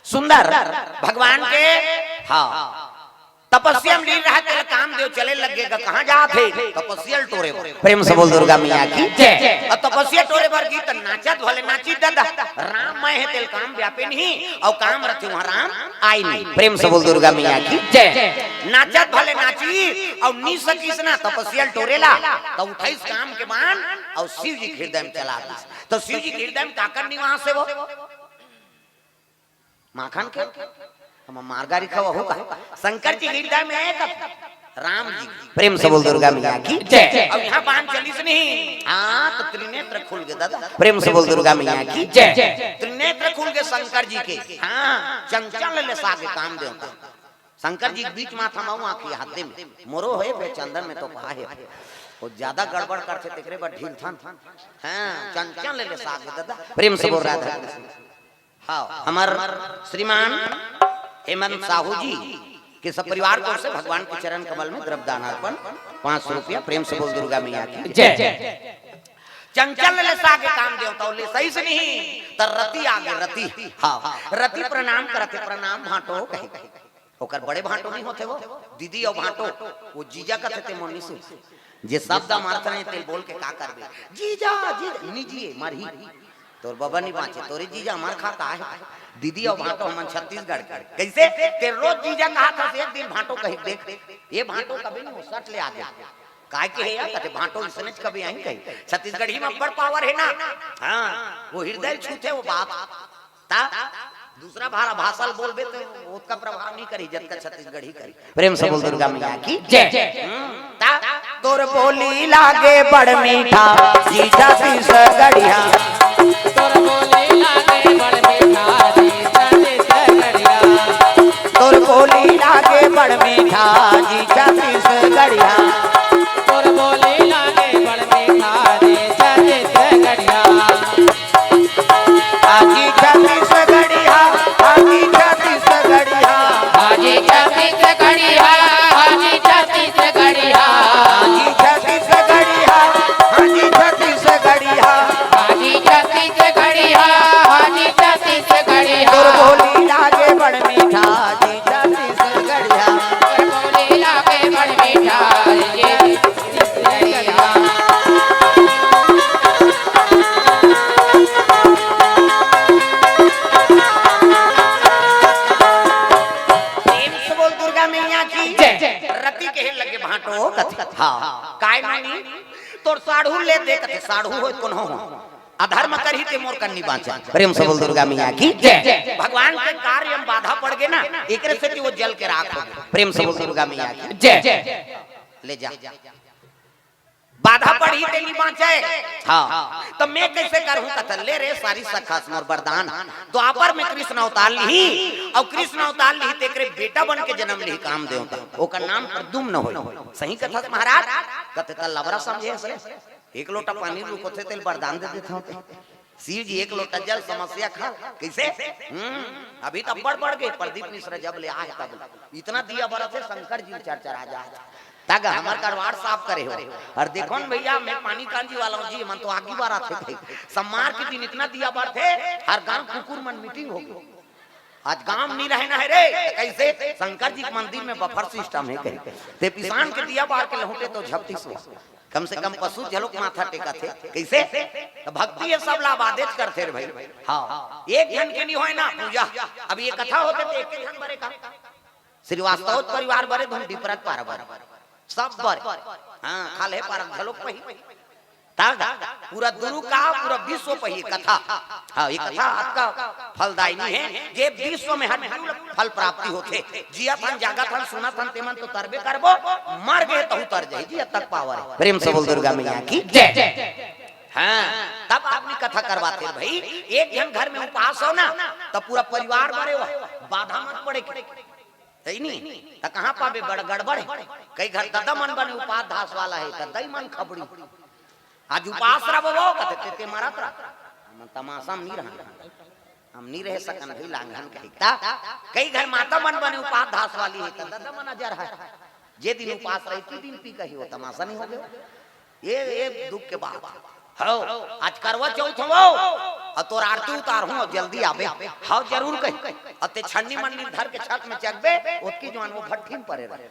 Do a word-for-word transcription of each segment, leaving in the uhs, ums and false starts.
सुंदर भगवान के, हाँ, तपस्या में लीन रहा, तेला कामदेव चले लग गे। कहाँ जात हे? तपस्या ल टोरे बर। प्रेम से बोल दुर्गा मैया की जय। अउ तपस्या टोरे बर गे त नाचत भले नाची दादा, राम मैं हे तेला काम व्यापे नहीं, अउ काम रथे वहाँ राम आय नहीं। प्रेम से बोल दुर्गा मैया की जय। नाचत भले नाची, अउ नी सकिस ना तपस्या ल टोरे ला, त उठाइस काम के बाण, अउ शिव जी के हृदय में चला दिस। त शिव जी के हृदय में काकर निवास हे वो? माखन के? हम मारगारी खवा हो का? शंकर जी हृदय में हे का? राम जी। प्रेम से बोल दुर्गा मैया की जय। अब यहाँ बाण चलिस नहीं। हाँ, तो त्रिनेत्र खुल गे दादा। प्रेम से बोल दुर्गा मैया की जय। त्रिनेत्र खुल गे शंकर जी के। हाँ, चंचल ले सागे कामदेव का। शंकर जी के बीच माथा माऊ आँखी हाथे में। मोरो हे बे चंदन में तो कहा हे। वो ज्यादा गड़बड़ करथे तेकरे बर ढील थन। हाँ, चंचल ले सागे दादा। प्रेम से बोल राधा कृष्ण। हाँ, हमर श्रीमान हेमंत साहू जी के सब परिवार को से भगवान के चरण कमल में द्रव्य दान अर्पण पाँच सौ रुपया। प्रेम से बोल दुर्गा मैया की जय। चंचल ले सागे कामदेव तो ले सही से नहीं, त रति आगे रति। हाँ, रति प्रणाम करथे, प्रणाम भांटो कहे। ओकर बड़े भांटो नहीं होथे वो, दीदी अउ भांटो, वो जीजा कथे ते मोर निसु। जे शब्द मारत रहे तेल बोल के का करबे? जीजा, जीजा, निजिए, मरही। तोर बबा नहीं बाँचे, तोरे जीजा मर खा का हे? दीदी अउ भांटो हमन छत्तीसगढ़ के। कैसे? ते रोज जीजा कहा था, एक दिन भांटो कही देख, ये भांटो कभी नहीं हो, सट ले आगे। काय के हे यार, कथे भांटो इसने च कभी आई कही। छत्तीसगढ़ी में अब्बड़ पावर हे ना। हाँ, वो हृदय छूथे वो बात। ता दूसरा भारा भाषा ल बोलबे तो ओतका प्रभाव नहीं करी, जतका छत्तीसगढ़ी करी। प्रेम से बोल दुर्गा मैया की जय। हम्म, ता तोर बोली लागे बड़ मीठा, जीजा छत्तीसगढ़िया। तोर बोली लागे बड़ मीठा, जीजा छत्तीसगढ़िया। तोर बोली लागे बड़ मीठा, जीजा छत्तीसगढ़िया। तोर बोली लागे बड़ मीठा, जीजा छत्तीसगढ़िया। हाजी छत्तीसगढ़िया, हाजी छत्तीसगढ़िया। हाजी छत्तीसगढ़िया, हाजी छत्तीसगढ़िया। हाजी छत्तीसगढ़िया, हाजी छत्तीसगढ़िया। हाजी छत्तीसगढ़िया, हाजी छत्तीसगढ़िया। तोर बोली लागे बड़ मीठा, हाजी छत्तीसगढ़िया। तोर बोली लागे बड़ मीठा, हाजी छत्तीसगढ़िया। प्रेम से बोल दुर्गा मैया की जय। रति कहे लगे भांटो कथे। हाँ। काय मानी? तोर साढ़ू ले दे कथे, साढ़ू होय कोनो हो। अधर्म करही ते मोर कन्नी बाँचा। प्रेम से बोल दुर्गा मैया की जय। भगवान के कार्य में बाधा पड़ गे ना, एकरे सेती वो जल के राख हो गे। प्रेम से बोल दुर्गा मैया की जय। ले जा। बाधा पड़ही ते नहीं बाँचे। हाँ। तो मैं कैसे करहूँ? कथा ले रे सारी सखा मोर वरदान। द्वापर में कृष्ण अवतार लिही, अउ कृष्ण अवतार लिही तेकरे बेटा बन के जन्म लिही कामदेव का। ओकर नाम प्रद्युम्न होय। सही कथा महाराज? कथे त लबरा समझे हस रे। एक लोटा पानी रुकोथे तेल वरदान दे देत हों। शिव जी एक लोटा जल समस्या खा। कैसे? हम्म, अभी तो बढ़ बढ़ गए। प्रदीप मिश्र जब ले आए तब इतना दिया बरत हे, शंकर जी चरचरा जाए। तग हमर करवार साफ करे हो। अउ देखो न भैया, मैं पानी कांजी वाला हूँ जी, मन तो आगी बारा थे भाई। सम्मार के दिन इतना दिया बरत हे, हर गांव कुकुर मन मीटिंग हो गई। आज गांव नहीं रहे ना है रे, कैसे? शंकर जी के मंदिर में बफर सिस्टम है कहीं। ते पिसान के दिया बार के लहुटे तो झपटी सो। कम से कम पशु झलोक माथा टेका थे। कैसे? तो भक्ति ये सब लाभ आदेश करते रे भाई। हाँ, एक जन के नहीं होए ना पूजा। अब ये कथा होते तो एक जन बरे का। श्रीवास्तव परिवार बरे, धुन डिपरत पार बरे, सब बरे। हाँ, खाल्हे पार झलोक पही। तागा, पूरा दुरु का, पूरा विश्व पही कथा। हाँ, ये कथा आपका फलदायिनी है, जे विश्व में हर जीव ल फल प्राप्ति होथे। जियत हन, जागत हन, सुनत हन, तेमन तो तरबे करबो, मर गए तहु तर जाही, जियत तक पावर है। प्रेम से बोल दुर्गा मैया की जय। हाँ, तब आपने कथा करवाते भाई, एक जन घर में उपास हो ना, तब पूरा परिवार मरे हो, बाधा मत पड़े। सही नहीं? त कहाँ पाबे? बड़ गड़बड़ है। कई घर ददा मन बने उपास धास वाला है, त दई मन खबड़ी। आज उपास रहो वो, कथे ते, ते मरत रह। हम तमाशा में नहीं रहन। हम नहीं रह सकन भाई, लांघन कही। ता, कई घर माता मन बने उपास धास वाली है, त ददा मन अजर है। जे दिन उपास रही, ती दिन पी कही हो, तमाशा नहीं हो गयो। ये, ये दुख के बात। हो, आज करवा चौथ हो। अउ तोर आरती उतारहूं अउ जल्दी आबे। हव, जरूर कही। अउ ते छन्नी मन्नी धर के छत में चघबे, ओतकी जुवार वो भट्ठी में परे रहे।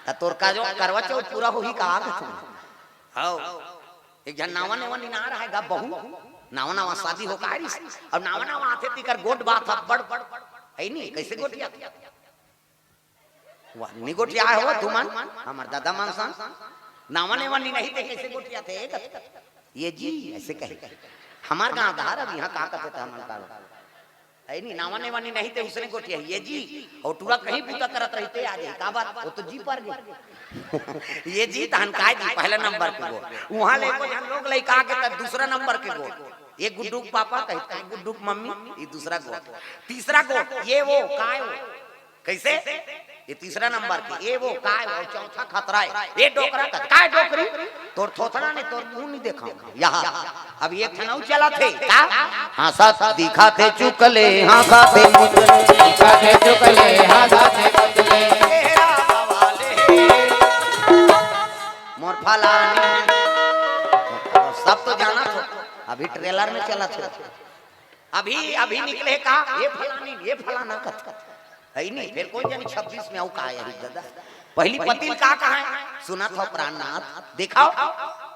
त तोर का जो करवा चौथ पूरा होही का आगे तू? हव, एक झन नावा नेवा निना रहा है गा बहू, नावा नावा शादी हो का रिस, अउ नावा नावा आथे तिकर गोठ बात ह बड़ बड़, है नी, कैसे गोठिया वाह, नी गोठियाय हो तुमन, हमर ददा मन सन। नावा नेवा नी नहीं ते कैसे गोठियाथे? ये जी, ऐसे कहे। हमर गांव धार, अब इहां का कथे त हमन का। है नी, नावा नेवा नी नहीं ते उसने गोठिया, ये जी। अउ टूरा कहीं बूता करत रहिथे, आ जाही, का बात? वो तो जी पर गे। ये जी, तहन काय जी, पहला नंबर के गोठ। उहां ले एको झन लोग लइका आगे त दूसरा नंबर के गोठ। ये गुड्डू के पापा कही, काय गुड्डू के मम्मी, ये दूसरा गोठ। तीसरा गोठ, ये वो, काय वो? कैसे? ये तीसरा नंबर के, ये वो, काय वो, चौथा खतरा है। ये डोकरा का, काय डोकरी? तोर थोथड़ा ने तोर मुंह नहीं देखा। यहाँ, अब ये ठन अउ चलत हे, का? हाँ, सच दिखा थे चुकले, हाँ, सा थे मुचले। दिखा थे चुकले, हाँ, सा थे मुचले। तेरा बवाल है। मोर फलानी। सब तो जाना था, अभी ट्रेलर में चलत हे। अभी, अभी निकले का, ये फलानी, ये फलाना कथ। है नहीं, फिर कोई जानी छब्बीस में अउ का आही दादा। पहली पति ल का कहा है? सुनत हव प्राणनाथ, देखव,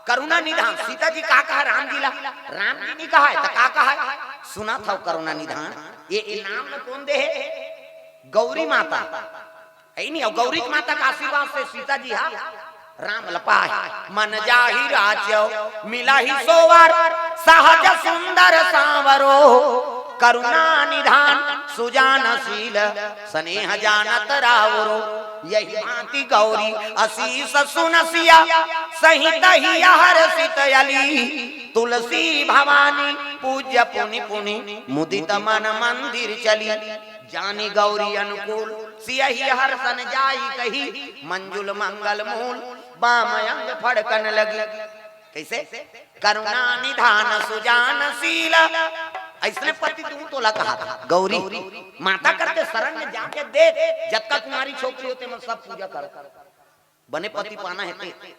करुणा निधान। सीता जी का कहा राम जी ला? राम जी नहीं कहा है, त का कहा है? सुनत हव करुणा निधान। ये, ये नाम में कौन दे है? गौरी माता। है नहीं, अउ गौरी माता का आशीर्वाद से सीता जी हा राम ल पाय। मन जाहि राचव मिलहि सोवर, सहज सुंदर सांवरो। करुणा निधान सुजान शील, स्नेह जानत रावरो। यहि भांति गौरी असीस सुन सिय, सहित हिय हरषित अली। तुलसी भवानी पूज्य पुनि पुनि, मुदित मन मंदिर चली। जानि गौरी अनुकूल, सियहि हरषन जाई कही, मंजुल मंगल मूल, बाम अंग फड़कन लगी। कैसे? करुणा निधान सुजान शील। अइसने पति तुम तोला कहा था, गौरी, माता करके शरण में जाके देख, जतका कुंवारी छोकरी हो ते मन सब पूजा करो। बने पति पाना हे ते।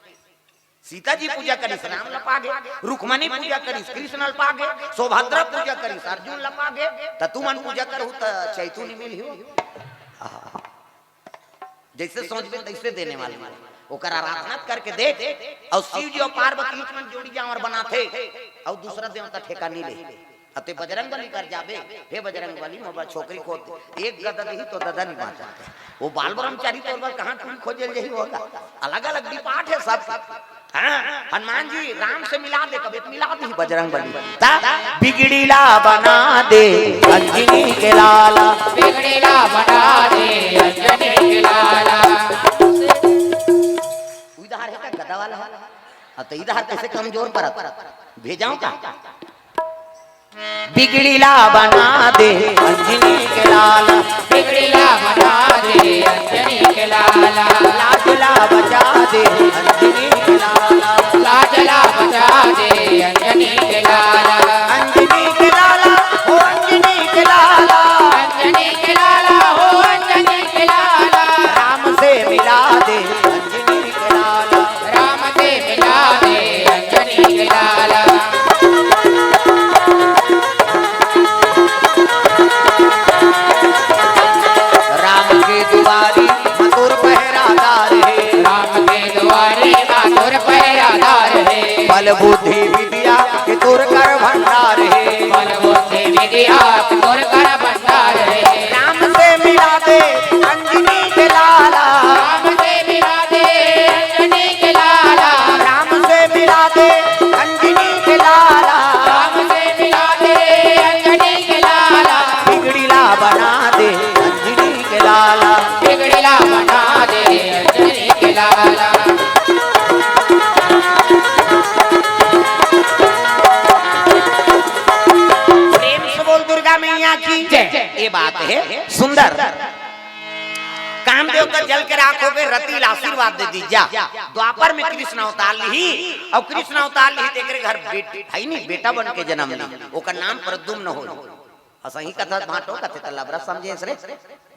सीता जी पूजा करिस, राम ल पागे, रुक्मणी पूजा करिस, कृष्ण ल पागे, सुभद्रा पूजा करिस, अर्जुन ल पागे, त तुमन पूजा करहू त चैतू नी मिलही। आहा। जैसे सोचबे तैसे देने वाली हे। ओकर आराधना करके देख, अउ शिव जी अउ पार्वती मन जोड़ी जांवर बनाथे, अउ दूसरा देवता ठेका नी ले। अते बजरंग बली कर जाबे, हे बजरंग बली, मोर बर छोकरी खोज दे। एक गदा दिही तो ददा नी बांचत। वो बाल ब्रह्मचारी तोर बर कहाँ टूरी खोजे ल जाही होगा? अलग-अलग डिपार्ट हे सब। हाँ, हनुमान जी राम से मिला दे, कबे त मिला दिही बजरंग बली। ता बिगड़ी ला बना दे अंजनी के लाला। बिगड़ी ला बना दे अंजनी के लाला। उधार हे का गदा वाला? अते इधार कैसे कमजोर परत? भेजाऊं का? बिगड़ी ला बना दे अंजनी के लाला। बिगड़ी ला बना दे अंजनी के लाला। लाज ला बचा दे अंजनी के लाला। लाज ला बचा दे अंजनी के लाला। अंजनी के लाला, हो अंजनी के लाला। अंजनी के लाला, हो अंजनी के लाला। राम से मिला दे अंजनी के लाला। राम से मिला दे अंजनी के लाला। राम के दुआरी मथुर पहरादार हे। राम के दुआरी मथुर पहरादार हे। बल बुद्धि विद्या के तोर कर भंडार हे। बल बुद्धि विद्या के तोर कर भंडार हे। राम से मिला दे अंजनी के लाला। राम से मिला दे अंजनी के लाला। राम से मिला दे अंजनी के लाला। राम से मिला दे अंजनी के लाला। बिगड़ी ला बना दे अंजनी के लाला। बिगड़ी ला बना दे अंजनी के लाला। प्रेम से बोल दुर्गा मैया की जय। ये बात हे सुंदर। कामदेव त जल के राख हो गे, रति ल आशीर्वाद दे दिस जा। द्वापर में कृष्ण अवतार लिही, अउ कृष्ण अवतार लिही तेकरे घर बेट-, हे नी, बेटा बन के जनम लिही, ओकर नाम प्रद्युम्न होही। असही कथा भांटो कथे त लबरा समझे रे।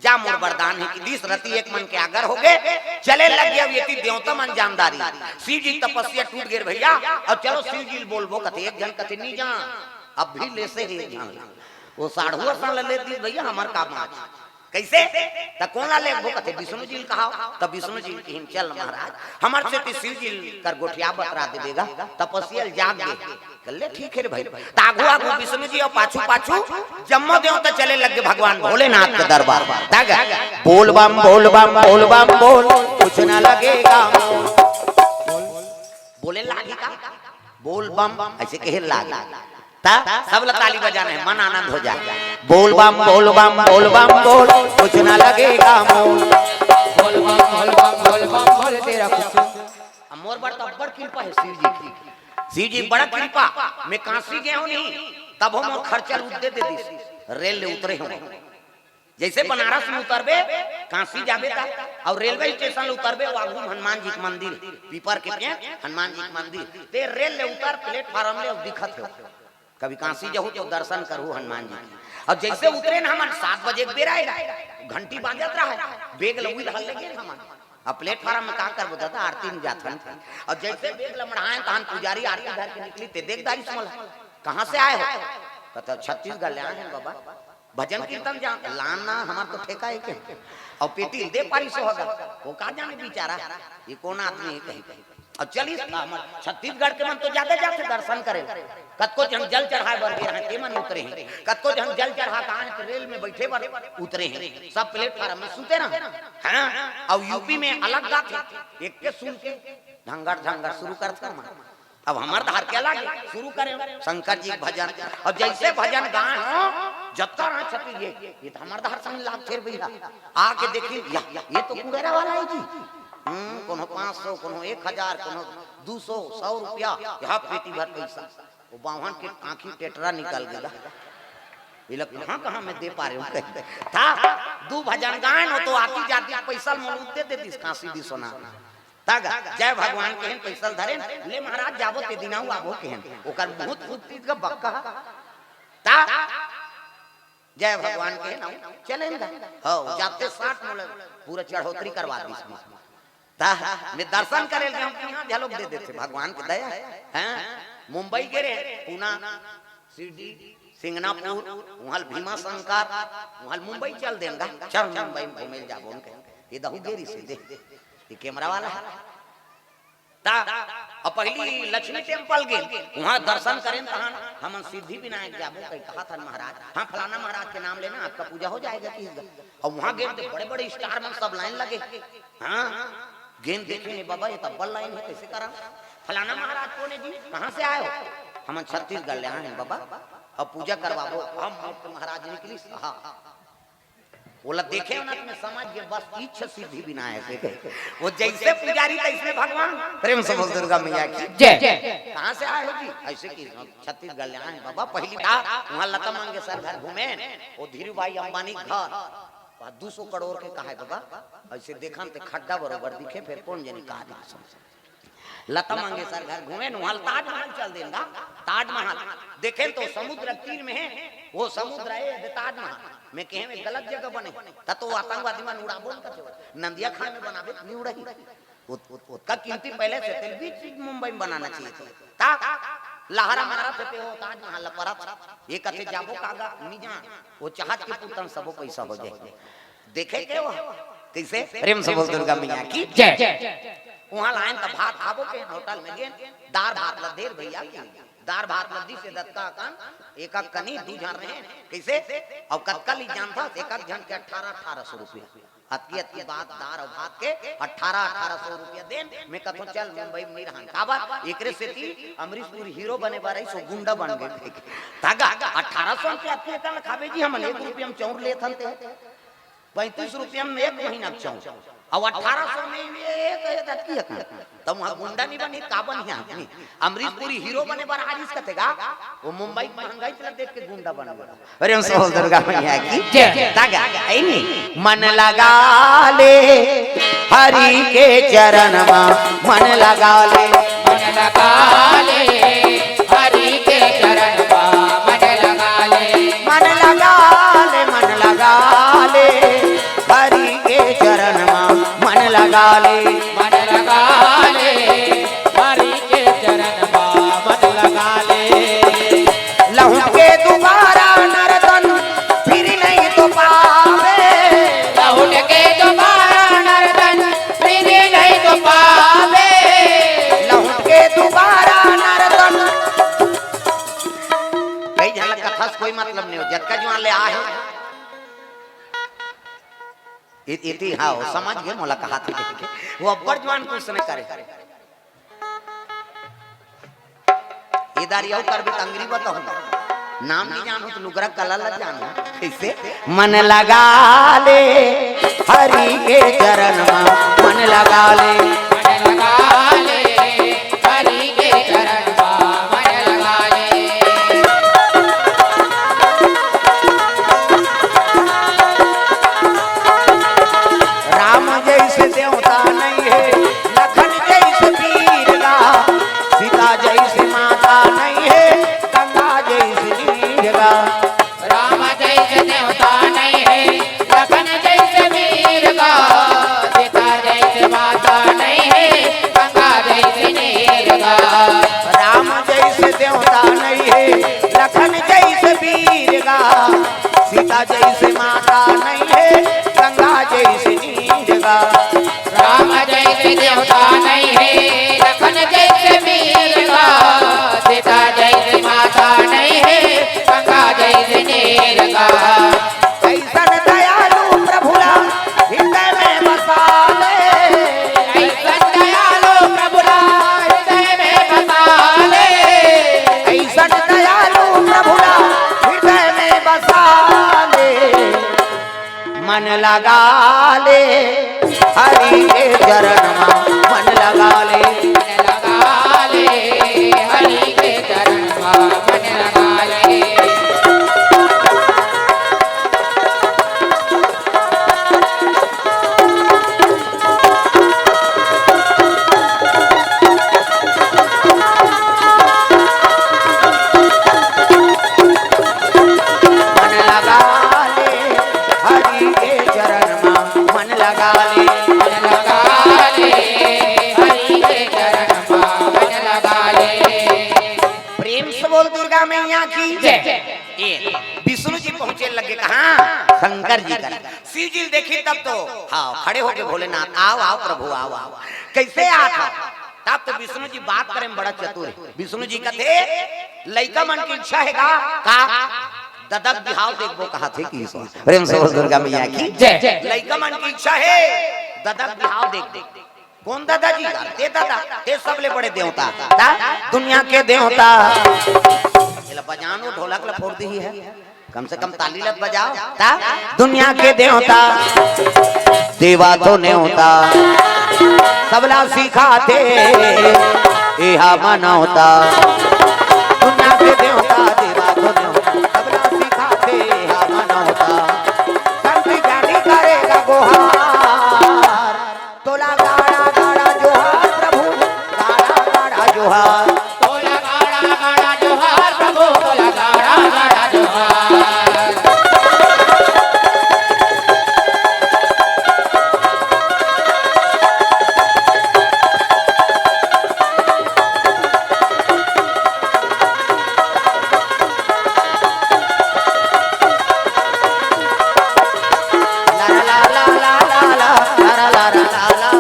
जा मोर वरदान हे कि दिस रति एक मन के आगर हो गे, चले लग गे। अब एती देवता मन जानदारी, शिव जी तपस्या टूट गे भैया। अउ चलो शिव जी ल बोलबो कथे, एक झन कथे नी जान। अब भी लेसे हे एक झन ला। वो साढ़ू असन ला ले दिस भैया, हमर का बाँच। कइसे? त कोन ला लेगबो कथे, विष्णु जी ल कहाव। त विष्णु जी ल किहिन, चल महाराज, हमर सेती शिव जी ल कर गोठिया बतरा देबे गा, तपस्या ल जाग गे। कहे ले ठीक हे रे भाई। त आघू आघू विष्णु जी अउ पाछू पाछू जम्मो देवता चले लग गे भगवान भोलेनाथ के दरबार। त गा, बोल बम बोल बम बोल बम बोल, कुछ ना लगेगा मोल। बोले लागही का? बोल बम, अइसे कहे लागे। त सब ला ताली बजाना हे, मन आनंद हो जाए। बोल बम बोल बम बोल बम बोल, कुछ ना लगेगा मोल। बोल बम बोल बम बोल बम बोल, तेरा कुछ। अब मोर बर त अब्बड़ कृपा हे शिव जी के। शिव जी बड़ा कृपा। मैं काशी गे हँव नहीं, तभो मोर खर्चा ल उदे दे दिस। रेल ले उतरे हँव, जइसे बनारस में उतरबे, काशी जाबे त, अउ रेलवे स्टेशन ले उतरबे, वो आघू में हनुमान जी के मंदिर, पीपर के पेड़, हनुमान जी के मंदिर। ते रेल ले उतर, प्लेटफार्म ले, अउ दिखत हे। कभी काशी जाहू त दर्शन करहू हनुमान जी के। अउ जइसे उतरेन हमन, सात बजे के बेरा हे, घंटी बाजत रहय, बेग ल उही डहर ले गेन हमन। अब प्लेटफार्म में का करबो दादा, आरती में जाथन। अउ जइसे बेग ल मढ़ाएन, तहन पुजारी आरती धर के निकलिस, ते देख डारिस मोला, कहाँ से आए हो? कथे, छत्तीसगढ़ ले आए हन बाबा। भजन कीर्तन जान लान ना, हमर तो ठेका हे के। अउ पेटी ल दे पारिस होही गा, वो का जाने बिचारा, ये कोन आदमी हे कहिके। अउ चलिस, हमर छत्तीसगढ़ के मन तो जादा जाथे दर्शन करे। कतको झन जल चढ़ाए बर गे रहय, ते मन उतरे हें। कतको झन जल चढ़ा के आए त रेल में बइठे बर उतरे हें। सब प्लेटफार्म में सुते रहय। हाँ, अउ यूपी में अलग जाथे, एक के सुन के ढंगर ढंगर शुरू करथे मन। अब हमर डहर के अलग शुरू करे, शंकर जी के भजन। अउ जइसे भजन गाए हँव, जतका रहय छत्तीस, ये, ये त हमर डहर संग लागथे रे भइया। आके देखिन, या, ये तो कुबेरा वाला हे जी। हम्म, कोनो पाँच सौ, कोनो एक हजार, कोनो दू सौ, सौ रुपया, यहाँ पेटी भर पइसा। वो बाम्हन के आँखी टेटरा निकल गे गा। ये लोग कहाँ, कहाँ मैं दे पारे हँव कहिके। त दू भजन गाएन, वो तो आती जाती पइसा ल मोला उदे दे दिस, काशी विश्वनाथ। त गा, जय भगवान कहेन, पइसा ल धरेन, ले महाराज जाबो ते दिन अउ आबो कहेन। ओकर मुँह फूट दिस गा बक्का। त जय भगवान कहेन, अउ चलेन गा। हव, जाते साथ मोला पूरा चढ़ोतरी करवा दिस। त मैं दर्शन करे ल गेंव, इहाँ घलोक दे देथे, भगवान के दया हे। हाँ, मुंबई गे रहेन, पूना, शिरडी, सिंगनापुर, उहाँ ले भीमा शंकर, उहाँ ले मुंबई चल देन गा, चल मुंबई में घूमे ल जाबो कहिके। ये दहू गे रिहिसे दे, ये कैमरा वाला हे। त अब पहिली लक्ष्मी टेम्पल गेन, उहाँ दर्शन करेन, तहन हमन सिद्धि विनायक जाबो कहिके कहत हन महाराज। हाँ, फलाना महाराज के नाम लेना, आपका पूजा हो जाएगा कहिस गा। अउ उहाँ गेन त बड़े-बड़े स्टार मन सब लाइन लगे। हाँ, गेन देखेन, ए बाबा, ये त अब्बड़ लाइन हे, कइसे करन? फलाना महाराज कोन हे जी, कहाँ से आए हो? हमन छत्तीसगढ़ ले आए हन बाबा, अब पूजा करवाबो। हम मोर तो महाराज निकलिस, हाँ। ओला देखेंव ना त मैं समझ गेंव, बस इच्छा सिद्धि विनायक हे कहिके। वो जइसे पुजारी तइसने भगवान। प्रेम से बोल दुर्गा मैया की जय। कहाँ से आए हो जी? अइसे कहिस, छत्तीसगढ़ ले आए हन बाबा, पहिली बार उहाँ लता मंगेशकर घर घूमेन, वो धीरू भाई अंबानी के घर, वहाँ दू सौ करोड़ के कहाय बाबा, अइसे देखन ते खड्डा बरोबर दिखे, फेर कोन जनी का दिखे। लता मंगेशकर घर घूमेन, उहाँ ले ताजमहल चल देन गा, ताजमहल देखेन त समुद्र के तीर में हे, वो समुद्र हे, ये ताजमहल। मैं कहेंव गलत जगह बने, त तो आतंकवादी मन उड़ाबो न कथे, नंदिया खान में बनाबे त नइ उड़ही। ओत-, ओत-, ओतका कीमती पैलेस हे, तेला बीच मुंबई में बनाना चाहिए था। त लहरा मारत हे ते वो ताजमहल ला परत। ये कथे जाबो का गा, नइ जान। वो चाहत के पूरतन सबो पइसा हो जाही। देखे के वो? कइसे? प्रेम से बोल दुर्गा मैया की जय। उहाँ लाएन त भात खाबो कहेन, होटल में गेन, दार भात ला दे भइया के। दार भात ला दिस हे दतका अकन, एक एक कनी दू झन रहेन। कइसे? अउ कतका लीस जानथस? एक एक झन के अठारह, अठारह सौ रुपया। अतकी, अतकी बात, दार अउ भात के अठारह, अठारह सौ रुपया देन। मैं कथों, "चल, मुंबई में नइ रहन।" काबर? एकरे सेती अमरीश पुरी हीरो बने बर आइस, वो गुंडा बन गे। त गा, अठारह सौ रुपया अतकी अकन खाबे जी, हमन एक रुपया में चाउर लेथन ते। पैंतीस रुपया में एक महीना के चाउर, अउ अठारह सौ में ये एक, एक अतकी अकन। त उहाँ गुंडा नइ बनही, का बनही आदमी? अमरीश पुरी हीरो बने बर आ रिहिस कथे गा, वो मुंबई के महंगाई ला देख के गुंडा बन गे। प्रेम से बोल दुर्गा मैया की जय। त गा, हे नी? मन लगा ले हरि के चरण मा, मन लगा ले। मन लगा ले हरि के चरण मा, मन लगा ले। मन लगा ले, मन लगा ले हरि के चरण मा, मन लगा ले। मन लगा ले हरि के चरण मा, मन लगा ले। लहू जतका जुआन ले आए हे। इत-, इति, हाँ, वो समझ गे, मोला कहा थे। वो अब्बड़ जुआन कुछ नहीं करे। ए दारी अउ करबे त अंगरी बताहूँ। नाम नहीं जानहूँ त लुगरा कला ला जानहूँ। कइसे? मन लगा ले हरि के चरण मा, मन लगा ले। मन लगा ले हरि के चरण मा, मन लगा ले। राम जइसे देवता नइ हे, लखन जइसे वीर गा, सीता जइसे माता नइ हे, गंगा जइसे नीर गा। राम जइसे देवता नइ हे, लखन जइसे वीर गा, सीता जइसे माता नइ हे, गंगा जइसे नीर गा। राम जइसे देवता नइ हे, लखन जइसे वीर गा, सीता जइसे माता नइ हे, गंगा जइसे नीर गा। राम जइसे देवता नइ हे, लखन जइसे वीर गा, सीता जइसे माता नइ हे, गंगा जइसे नीर गा। अइसन दयालु प्रभु ला हृदय में बसा ले। अइसन दयालु प्रभु ला हृदय में बसा ले। अइसन दयालु प्रभु ला हृदय में बसा ले। मन लगा ले हरि के चरण मा, मन लगा ले। मन लगा ले हरि के चरण मा, मन लगा ले। मन लगा ले हरि के चरण मा, मन लगा ले। मन लगा ले हरि के चरण मा, मन लगा ले। प्रेम से बोल दुर्गा मैया की जय। ए, विष्णु जी पहुंचे लगे कहाँ? शंकर जी कर। शिव जी ल देखिन तब तो, हाँ, खड़े होके, भोलेनाथ, आओ, आओ प्रभु, आओ, आओ। कइसे आत हव? तब तो विष्णु जी बात करे में बड़ा चतुर हे। विष्णु जी कथे, लइका मन के इच्छा हे का? का? ददा के बिहाव देखबो कहाथे कि ईश्वर। प्रेम से बोल दुर्गा मैया की जय। लइका मन के इच्छा हे, ददा के बिहाव देख, देख। कोन ददा जी? अरे ते ददा, ते सबले बड़े देवता। ता दुनिया के देवता। एला बजानो, ढोलक ला फोड़ दिही हे। कम से कम ताली ला बजाव। ता दुनिया के देवता, देवा तो नेवता, सबला सिखाथे एहा मनौता। दुनिया के देवता, देवा तो नेवता, सबला सिखाथे एहा मनौता। संत जानी करेगा गोहार, तोला गाड़ा गाड़ा जोहार प्रभु, गाड़ा गाड़ा जोहार। तोला गाड़ा गाड़ा जोहार प्रभु, तोला गाड़ा गाड़ा जोहार। ला ला ला ला ला ला, ला ला ला ला ला ला।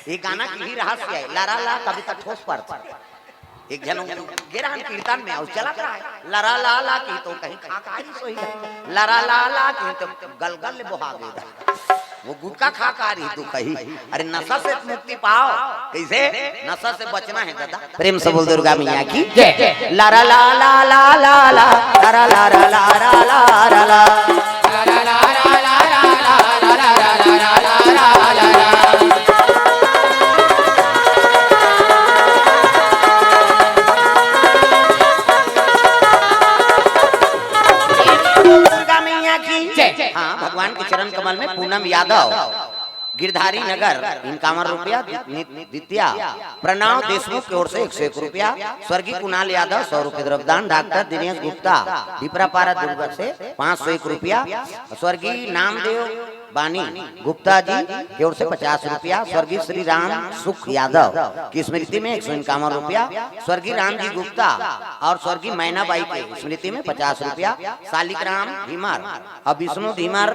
ये गाना के ही रहस्य हे, लरा ला कभी तक ठोस पड़थे। एक झन गे रहन कीर्तन में अउ चलत रहय, लरा ला ला की तो कहीं खा खा ही सोई, लरा ला ला की तो गलगल ले बोहा गे। वो गुटखा खा खा रही तू कही, अरे नशा से मुक्ति पाओ। कइसे? नशा से बचना हे दादा। प्रेम से बोल दुर्गा मैया की जय। लरा ला ला ला ला ला, लरा ला ला ला ला ला ला। दुर्गा मैया की जय। हाँ, भगवान के चरण कमल में पूनम यादव, गिरधारी नगर, इक्यावन रुपया, नि-, द्वितीया, प्रणव देशमुख की ओर से एक सौ एक रुपया, स्वर्गीय कुणाल यादव, सौ रुपये द्रव्यदान, डॉक्टर दिनेश गुप्ता, डिपरापारा दुर्ग से पाँच सौ एक रुपया, स्वर्गीय नामदेव बानी गुप्ता जी की ओर से पचास रुपया, स्वर्गीय श्री राम सुख यादव की स्मृति में एक सौ इक्यावन रुपया, स्वर्गीय राम जी गुप्ता और स्वर्गीय मैनाबाई की स्मृति में पचास रुपया, सालिक राम धीमर और विष्णु धीमर,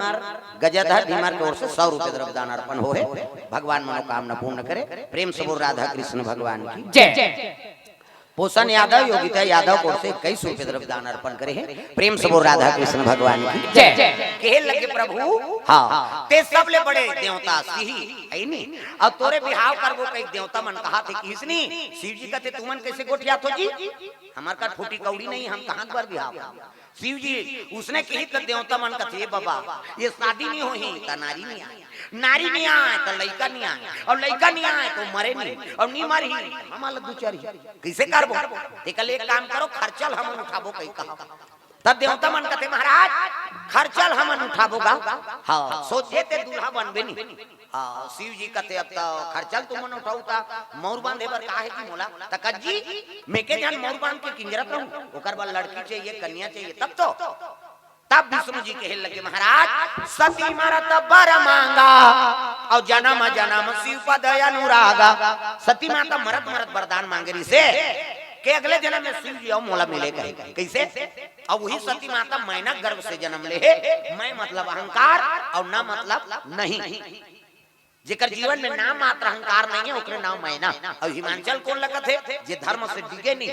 गजाधर धीमर की ओर से सौ रुपये द्रव्यदान अर्पण होहे। भगवान मनोकामना पूर्ण करे। प्रेम से बोल राधा कृष्ण भगवान की जय। भूषण यादव, योगिता यादव कोर से इक्कीस रुपये द्रव्य दान अर्पण करे हे। प्रेम से बोल राधा कृष्ण भगवान की जय। कहे लगे प्रभु, हाँ, ते सबले बड़े देवता सिही हे नी, अउ तोरे बिहाव करबो कही देवता मन कहाथे किहिस नी। शिव जी कथे, तुमन कइसे गोठियाथो जी? हमर करा फूटी कौड़ी नहीं, हम कहाँ बर बिहाव करबो? शिव जी उसने किहिस त देवता मन कथे, ए बाबा, ये शादी नहीं होही त नारी नहीं आय, नारी नहीं आय त लइका नहीं आय, अउ लइका नहीं आय त मरे नहीं, अउ नहीं मरही, हमला दू चार ही। कइसे करबो? तेकर ले एक काम करो, खर्चा ल हमन उठाबो कही कहा। त देवता मन कथे, महाराज, खर्चा ल हमन उठाबो गा। हाँ, सोझे ते दूल्हा बनबे नहीं। हाँ, शिव जी कथे, अब त खर्चा ल तुमन उठाहू त मउर बांधे बर का हे जी मोला? त कज्जी, मैं के जान मउर बांध के किंजरत रहूं, ओकर बर लड़की चाहिए, कन्या चाहिए, तब तो। तब विष्णु जी कहे लगे, महाराज, सती मरत बर मांगा, अउ जनम जनम शिव पद अनुरागा। सती माता मरत मरत वरदान मांगे रिहिसे, के अगले जनम में शिव जी अउ मोला मिले कहे। कइसे? अउ वही सती माता मैना गर्भ से जनम ले हे, मैं मतलब अहंकार अउ न मतलब नहीं। जेकर जीवन में नाम मात्र अहंकार नहीं हे, ओकरे नाम मैना। अउ हिमांचल कोन ल कथे? जे धर्म से डिगे नहीं,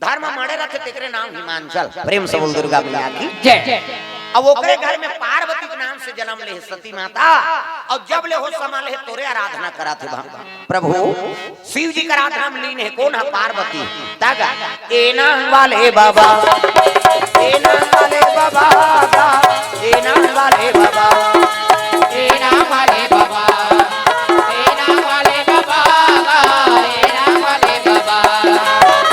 धर्म म अड़े रथे, तेकरे नाम हिमांचल। प्रेम से बोल दुर्गा मैया की जय। अब ओकरे घर में पार्वती के नाम से जनम ले हे सती माता, अउ जब ले हो समा ले हे तोरे आराधना कराथे भगवान। प्रभु शिव जी के आराधना में लीन हे। कोन ह? पार्वती। तागा, ए नाम वाले बाबा, ए नाम वाले बाबा, ए नाम वाले बाबा, ए नाम वाले बाबा, ए नाम वाले बाबा, ए नाम वाले बाबा।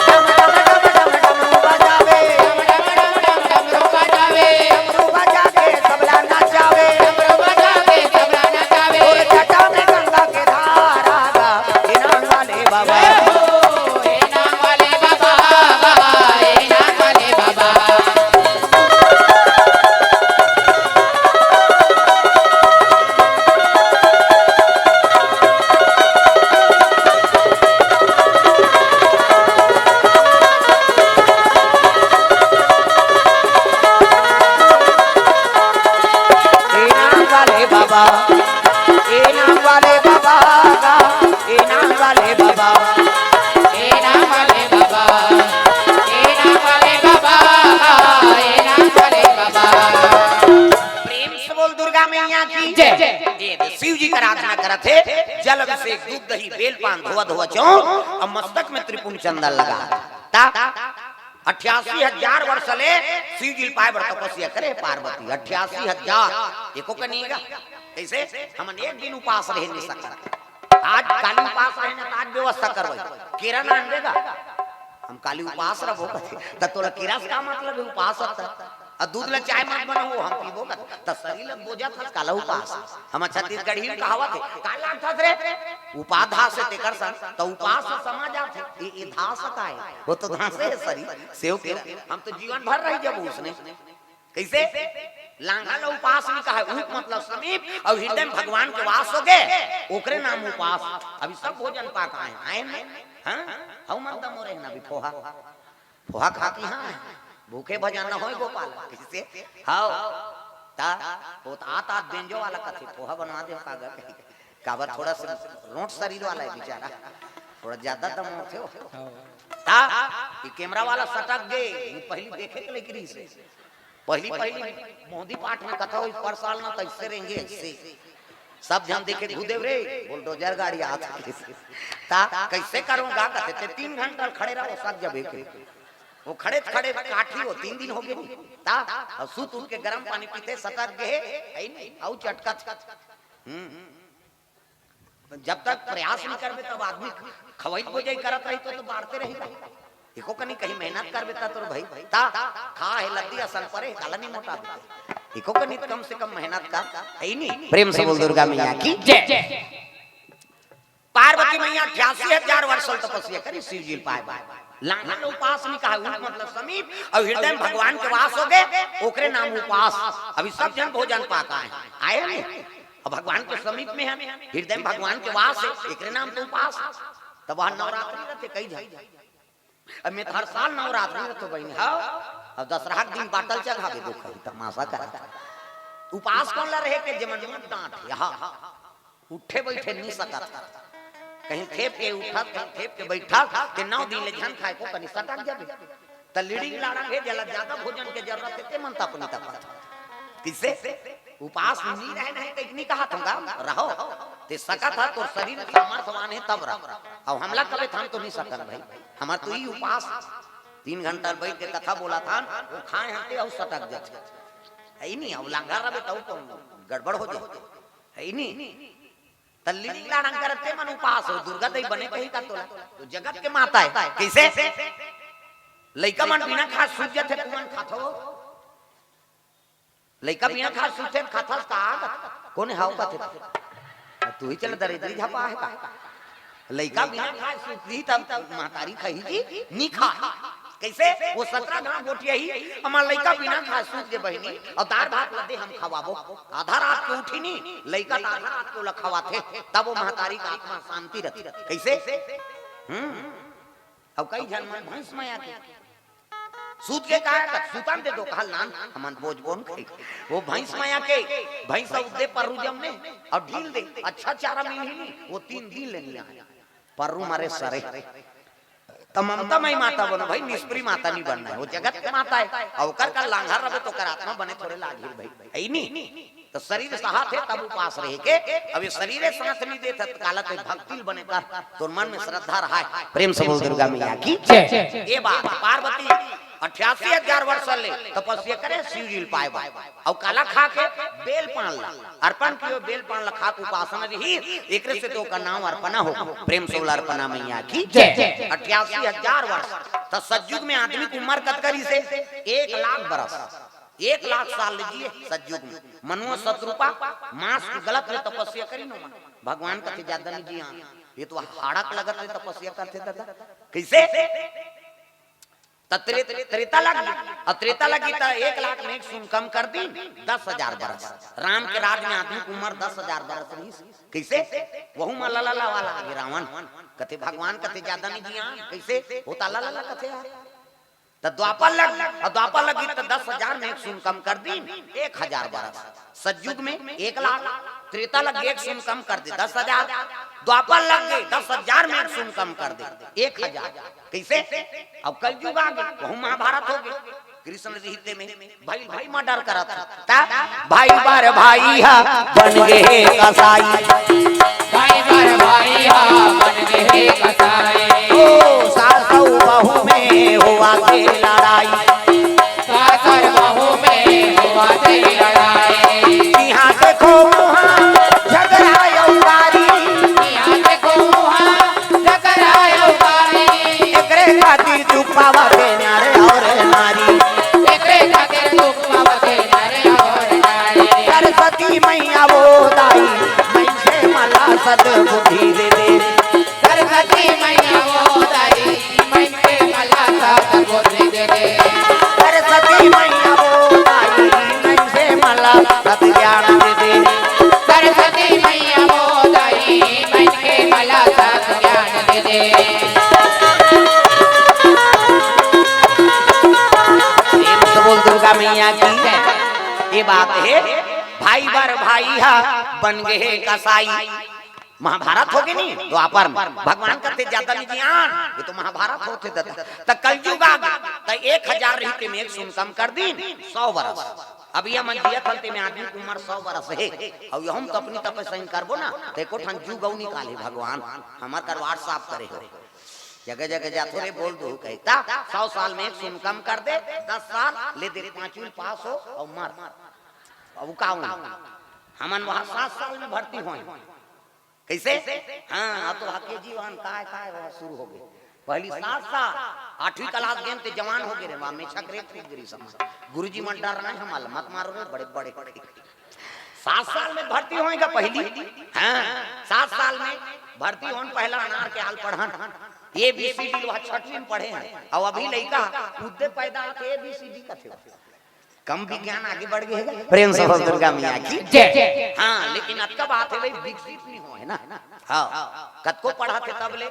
डम डम डम डम डम बजावे, डम डम डम डम डम बजावे, डमरू बजा के तबला नचावे, डमरू बजा के तबला नचावे। तोर जटा में गंगा के धारा गा, ए नाम वाले बाबा। ए नाम वाले बाबा, ए नाम वाले बाबा, ए नाम वाले बाबा, ए नाम वाले बाबा, ए नाम वाले बाबा, ए नाम वाले बाबा। प्रेम से बोल दुर्गा मैया की जय। ये दे, शिव जी के आराधना करत हे, जल अभिषेक, दूध, दही, बेल, पान, धोवा, धोवा चौं, अउ मस्तक में त्रिपुंड चंदन लगा। ता अट्ठासी हजार वर्ष ले शिव जी ल पाए बर तपस्या करे पार्वती, अट्ठासी हजार। एको कनी गा। कइसे? हमन एक दिन उपास रहे नहीं सकत। आज काली उपास रहे ना, त आज व्यवस्था करवाई। केरा ना आनबे गा। हम काली उपास रहो कथे। त तोला केरा से का मतलब हे उपास हत? अउ दूध ल चाय मत बनाओ, हम पीबो कथे। त शरीर ल बोजत हस काला उपास। हमर छत्तीसगढ़ी में कहावत हे, "का लागथस रे?" उपाधास हे तेकर सन, त उपास से समा जाथे। ए, ए धास का हे? वो तो धासे हे शरीर, सेव केरा। हम तो जीवन भर रहि जबो उसने। कइसे? लांघा ल उपास नहीं कहे, उप मतलब समीप, अउ हृदय में भगवान के वास होगे, ओकरे नाम उपास। अभी सब भोजन पाक आए, आए ना? हाँ? हऊ मन त मोरे ना भी फोहा। फोहा खा के हाँ, भूखे भजन न होय गोपाल। कइसे? हव। ता, वो त आत आत बेंजो वाला कथे, "फोहा बनवा दे, का गा?" कही। काबर थोड़ा सा रोंट शरीर वाला हे बेचारा, थोड़ा ज्यादा दम होथे वो। ता, ये कैमरा वाला सटक गे, ये पहिली देखे के लइक रहिस हे। पहिली, पहिली मोदी पाठ में कथा होइस, पर साल ना त अइसे रेंगे, अइसे। सब झन देखे घुदेव रे, बुलडोजर गाड़ी आत हे। ता, कइसे करहूं गा कथे, ते तीन घंटा खड़े रहो, सब जब एक। वो खड़े खड़े काठी हो, तीन दिन होगे नहीं। ता, अउ सूत उठ के गरम पानी पीथे, सटक गे हे, अइ नहीं, अउ चटकत। हम्म। जब तक प्रयास नहीं करबे, तब आदमी खवई बोजई करत रही तो, तो बाढ़ते रही। एको कनी कहीं मेहनत करबे, त तोर भाई, ता, खा हे लद्दी असन परे, काला नहीं मोटा देते। एको कनी कम से कम मेहनत कर, हे नहीं? प्रेम से बोल दुर्गा मैया की जय। पार्वती मैया अट्ठासी हजार वर्ष ल तपस्या करी शिव जी ल पाए बर। लांघा ल उपास नहीं कहा, उप मतलब समीप, अउ हृदय में भगवान के वास होगे, ओकरे नाम उपास। अभी सब झन भोजन पाक आए, आए नहीं? अउ भगवान के समीप में हे, हृदय में भगवान के वास हे, एकरे नाम तो उपास। तब वह नवरात्रि रहिथे कई झन। अब मैं तो हर साल नवरात्रि रहिथों बहिनी, हव। अब दसरहा के दिन बाटल चघाबे, देखो, तमाशा करत। उपास कोन ल रहे के, जेमन मुंह डांट, यहाँ उठे बइठे नहीं सकत। कहीं खेप के उठत, कहीं खेप के बैठत, ते नौ दिन ले झन खाए को कनी सटक जाबे। त लिड़िंग लाड़ंग हे, जेला ज्यादा भोजन के जरूरत हे, ते मन त अपनी तपत। कइसे? उपास नी रहे नहीं, कहीं नी कहत हंव गा, रहो। ते सकत ह, तोर शरीर सामर्थवान हे, तब रह। अउ हमला कबे थाम तो नी सकन भाई, हमर तो ई उपास। तीन घंटा बैठ के कथा बोलत हन, वो खाए हन ते अउ सटक जाथे। हे नी, अउ लांघा रबे त अउ तो गड़बड़ हो जाथे। हे नी? त लिड़िंग लाड़ंग करत ते मन उपास हो, दुर्गा दई बने कही का तोला? तो जगत के माता हे। कइसे? लइका मन बिना खाए सूत जाथे, तुमन खाथो? लइका बिना खाए सूते खाथस का? कोन हाव कथे? तू ही चल दरिद्री झपा हे का? लइका बिना खाए सूत ली तब महतारी कही जी नी खा। कइसे? वो सतरा घाट गोठियाही, हमर लइका बिना खाए सूत गे बहिनी, अउ दार भात ला दे हम खवाबो। आधा रात के उठी नी, लइका त आधा रात के ओला खवाथे, तब वो महतारी का आत्मा शांति रथे। कइसे? हम्म। अउ कई झन मन भैंस मया के सूत गे काय, त सुतन दे दो, कहल नान, हमन बोझ बोन कही। वो भैंस मया के, भैंस अउ दे पररू जम ने, अउ ढील दे, अच्छा चारा मिलही नी, वो तीन दिन ले नी आए। पररू मारे सरे। त ममता मई माता बनो भाई, निष्प्री माता नी बनना हे, वो जगत के माता हे। अउ ओकर का लांघा रबे त ओकर आत्मा बने थोरे लागही भाई, हे नी? त शरीर साथ हे तब उपास रहे के, अब ये शरीरे साथ नी देत हे, त काला ते भक्ति ल बने कर, तोर मन में श्रद्धा रहाय। प्रेम से बोल दुर्गा मैया की जय। ये बात पार्वती अट्ठासी हजार वर्ष ले तपस्या करे शिव जी ल पाए बर। अउ काला खा के? बेल पान ला अर्पण कियो, बेल पान ला खा के उपासना रही, एकरे से तो ओकर नाम अर्पणा हो। प्रेम से बोल अर्पणा मैया की जय। अट्ठासी हजार वर्ष। त सतयुग में आदमी के उम्र कतका रहिसे? एक लाख बरस। एक लाख साल ले जिए सतयुग में। मनुआ शतरूपा मांस के गलत ले तपस्या करिन ओमन। भगवान कथे, "ज्यादा नी जिया, ये तो हाड़क लगत ले तपस्या करथे दादा।" कइसे? त त्रे-, त्रेता लग गे। अउ त्रेता लग गे त एक लाख में एक सुन कम कर दीन, दस हजार बरस। राम के राज में आदमी के उम्र दस हजार बरस रहिस। कइसे? वहू म ललला वाला आगे रावण। कथे भगवान, कथे, "ज्यादा नी जिया।" कइसे? वो त ललला कथे यार। त द्वापर लग, अउ द्वापर लग गे त दस हजार में एक सुन कम कर दीन, एक हजार बरस। सतयुग में एक लाख, त्रेता लग गे एक सुन कम कर दे, दस हजार। द्वापर लग गे, दस हजार में एक सुन कम कर दे, एक हजार। कइसे? अब कलयुग आ गे, वहू महाभारत हो गे। कृष्ण रहते में भाई, भाई murder करत हे। त भाई बर भाई हा बन गे कसाई। भाई बर भाई हा बन गे कसाई। ओ सास अउ बहू में होवत हे लड़ाई। सास अउ बहू में होवत हे लड़ाई। जिहाँ देखो उहाँ झगड़ा अउ गारी। जिहाँ देखो उहाँ झगड़ा अउ गारी। एकरे खातिर दुख पावत हे नर अउ नारी। एकरे खातिर दुख पावत हे नर अउ नारी। सरस्वती मैया वो दाई, मनखे मन ला सद्बुद्धि दे दे। सरस्वती मैया वो दाई, मनखे मन ला सद्बुद्धि दे दे। सरस्वती मैया वो दाई, मनखे मन ला सद् ज्ञान दे दे। सरस्वती मैया वो दाई, मनखे मन ला सद् ज्ञान दे दे। प्रेम से बोल दुर्गा मैया की जय। ये बात हे, भाई बर भाई हा बन गे हे कसाई। महाभारत हो गे नी, द्वापर में भगवान कथे, "ज्यादा नी जियान।" ये तो महाभारत होथे दादा। त कलयुग आ गे, त एक हजार रहिते में एक सुन कम कर दीन, सौ बरस। अब ये मन जियत हन ते में आदमी के उम्र सौ बरस हे। अउ ये हम तो अपनी तपस्या करबो ना, त एको ठन जुग अउ निकाले भगवान। हमर करवाट साफ करे हो। जगह जगह जाथो रे, बोल दो कही। त सौ साल में एक सुन कम कर दे, दस साल ले दे, पांचवी पास हो अउ मर। अब का होई? हमन वहाँ सात साल में भर्ती होए। कइसे? हाँ, अब तो हा केजी वन काय काय वहाँ शुरू हो गे। पहली सात साल, आठवीं class गेन ते जवान हो गे रे, वहाँ में छकरे फूट गिरी समझ। गुरुजी मन डर रहे हैं, हमला मत मारो रे, बड़े बड़े। सात साल में भर्ती होएगा पहली। हाँ, सात साल में भर्ती होन, पहला अनार के हाल पढ़न। ए बी सी डी वहाँ छठवीं में पढ़े हैं। अउ अभी लइका उद्दे पैदा होके ए बी सी डी कथे। कम विज्ञान आगे बढ़ गे हे। प्रेम से बोल दुर्गा मैया की जय। हाँ, लेकिन अतका बात हे भाई, विकसित नहीं होए ना। हाँ, कतको पढ़त हे तब ले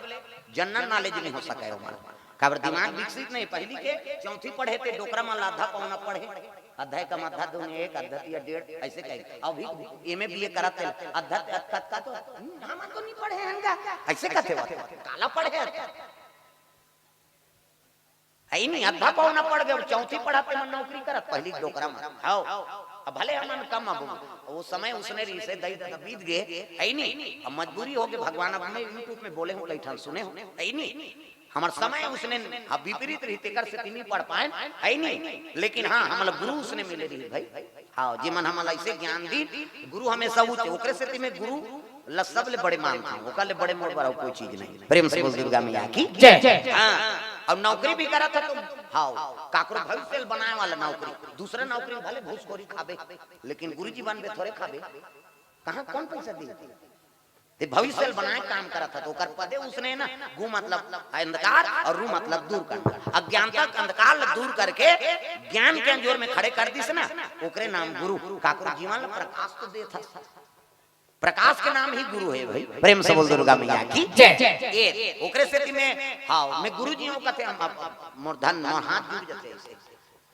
general knowledge नहीं हो सके ओमन। काबर दिमाग विकसित नहीं, पहली के चौथी पढ़े ते डोकरा मन ला आधा पौना पढ़े। अद्धा एकम अद्धा दूनी एक, अद्धा तिया डेढ़, अइसे कहे। अभी एम ए बी ए करत हे, अद्धा ते-, अद्धा का तो, "हम्म, हमन तो नहीं पढ़े हन गा," अइसे कथे वो। काला पढ़े हन? हइ नहीं, अद्धा पौना पढ़ गे, चौथी पढ़त ते मन नौकरी करत, पहिली के डोकरा मन। हव, अब भले हमन कम अब, वो समय उसने रहिसे, दई ददा बीत गे, हइ नहीं, अब मजबूरी होगे, भगवान अब मैं YouTube में बोले हूँ, कई ठन सुने हूँ, हइ नहीं, हमर समय उसने, हाँ, विपरीत रही, तेकर सेती नहीं पढ़ पाएन, हइ नहीं, लेकिन हाँ, हमला गुरु उसने मिले रही भाई। हाँ, जेमन हमला अइसे ज्ञान दीन, गुरु हमेशा ऊंचे, ओकरे सेती मैं गुरु ल सबले बड़े मानथंव, ओकर ले बड़े मोर बर अउ कोई चीज नहीं। प्रेम से बोल दुर्गा मैया की जय। हाँ, अउ नौकरी भी करत हे तो, हाँ, काकरो भविष्य ल बनाए वाला नौकरी, दूसरा नौकरी भले घूसखोरी खाबे, लेकिन गुरुजी बनबे थोरे खाबे, कहाँ कौन पैसा दे? ते भविष्य ल बनाए काम करत हे, तो ओकर पदे उसने ना, गु मतलब अंधकार अउ रु मतलब दूर करना। अज्ञानता के अंधकार ल दूर करके ज्ञान के अंजोर में खड़े कर दिस ना, ओकरे नाम गुरु। काकरो जीवन ल प्रकाश तो देत हे, प्रकाश के नाम ही गुरु हे भाई। प्रेम से बोल दुर्गा मैया की जय। ए, ओकरे सेती मैं, हाँ, मैं गुरुजी हूँ कथे, हम, अब, अब मोर धन, मोर हाथ जुड़ जथे।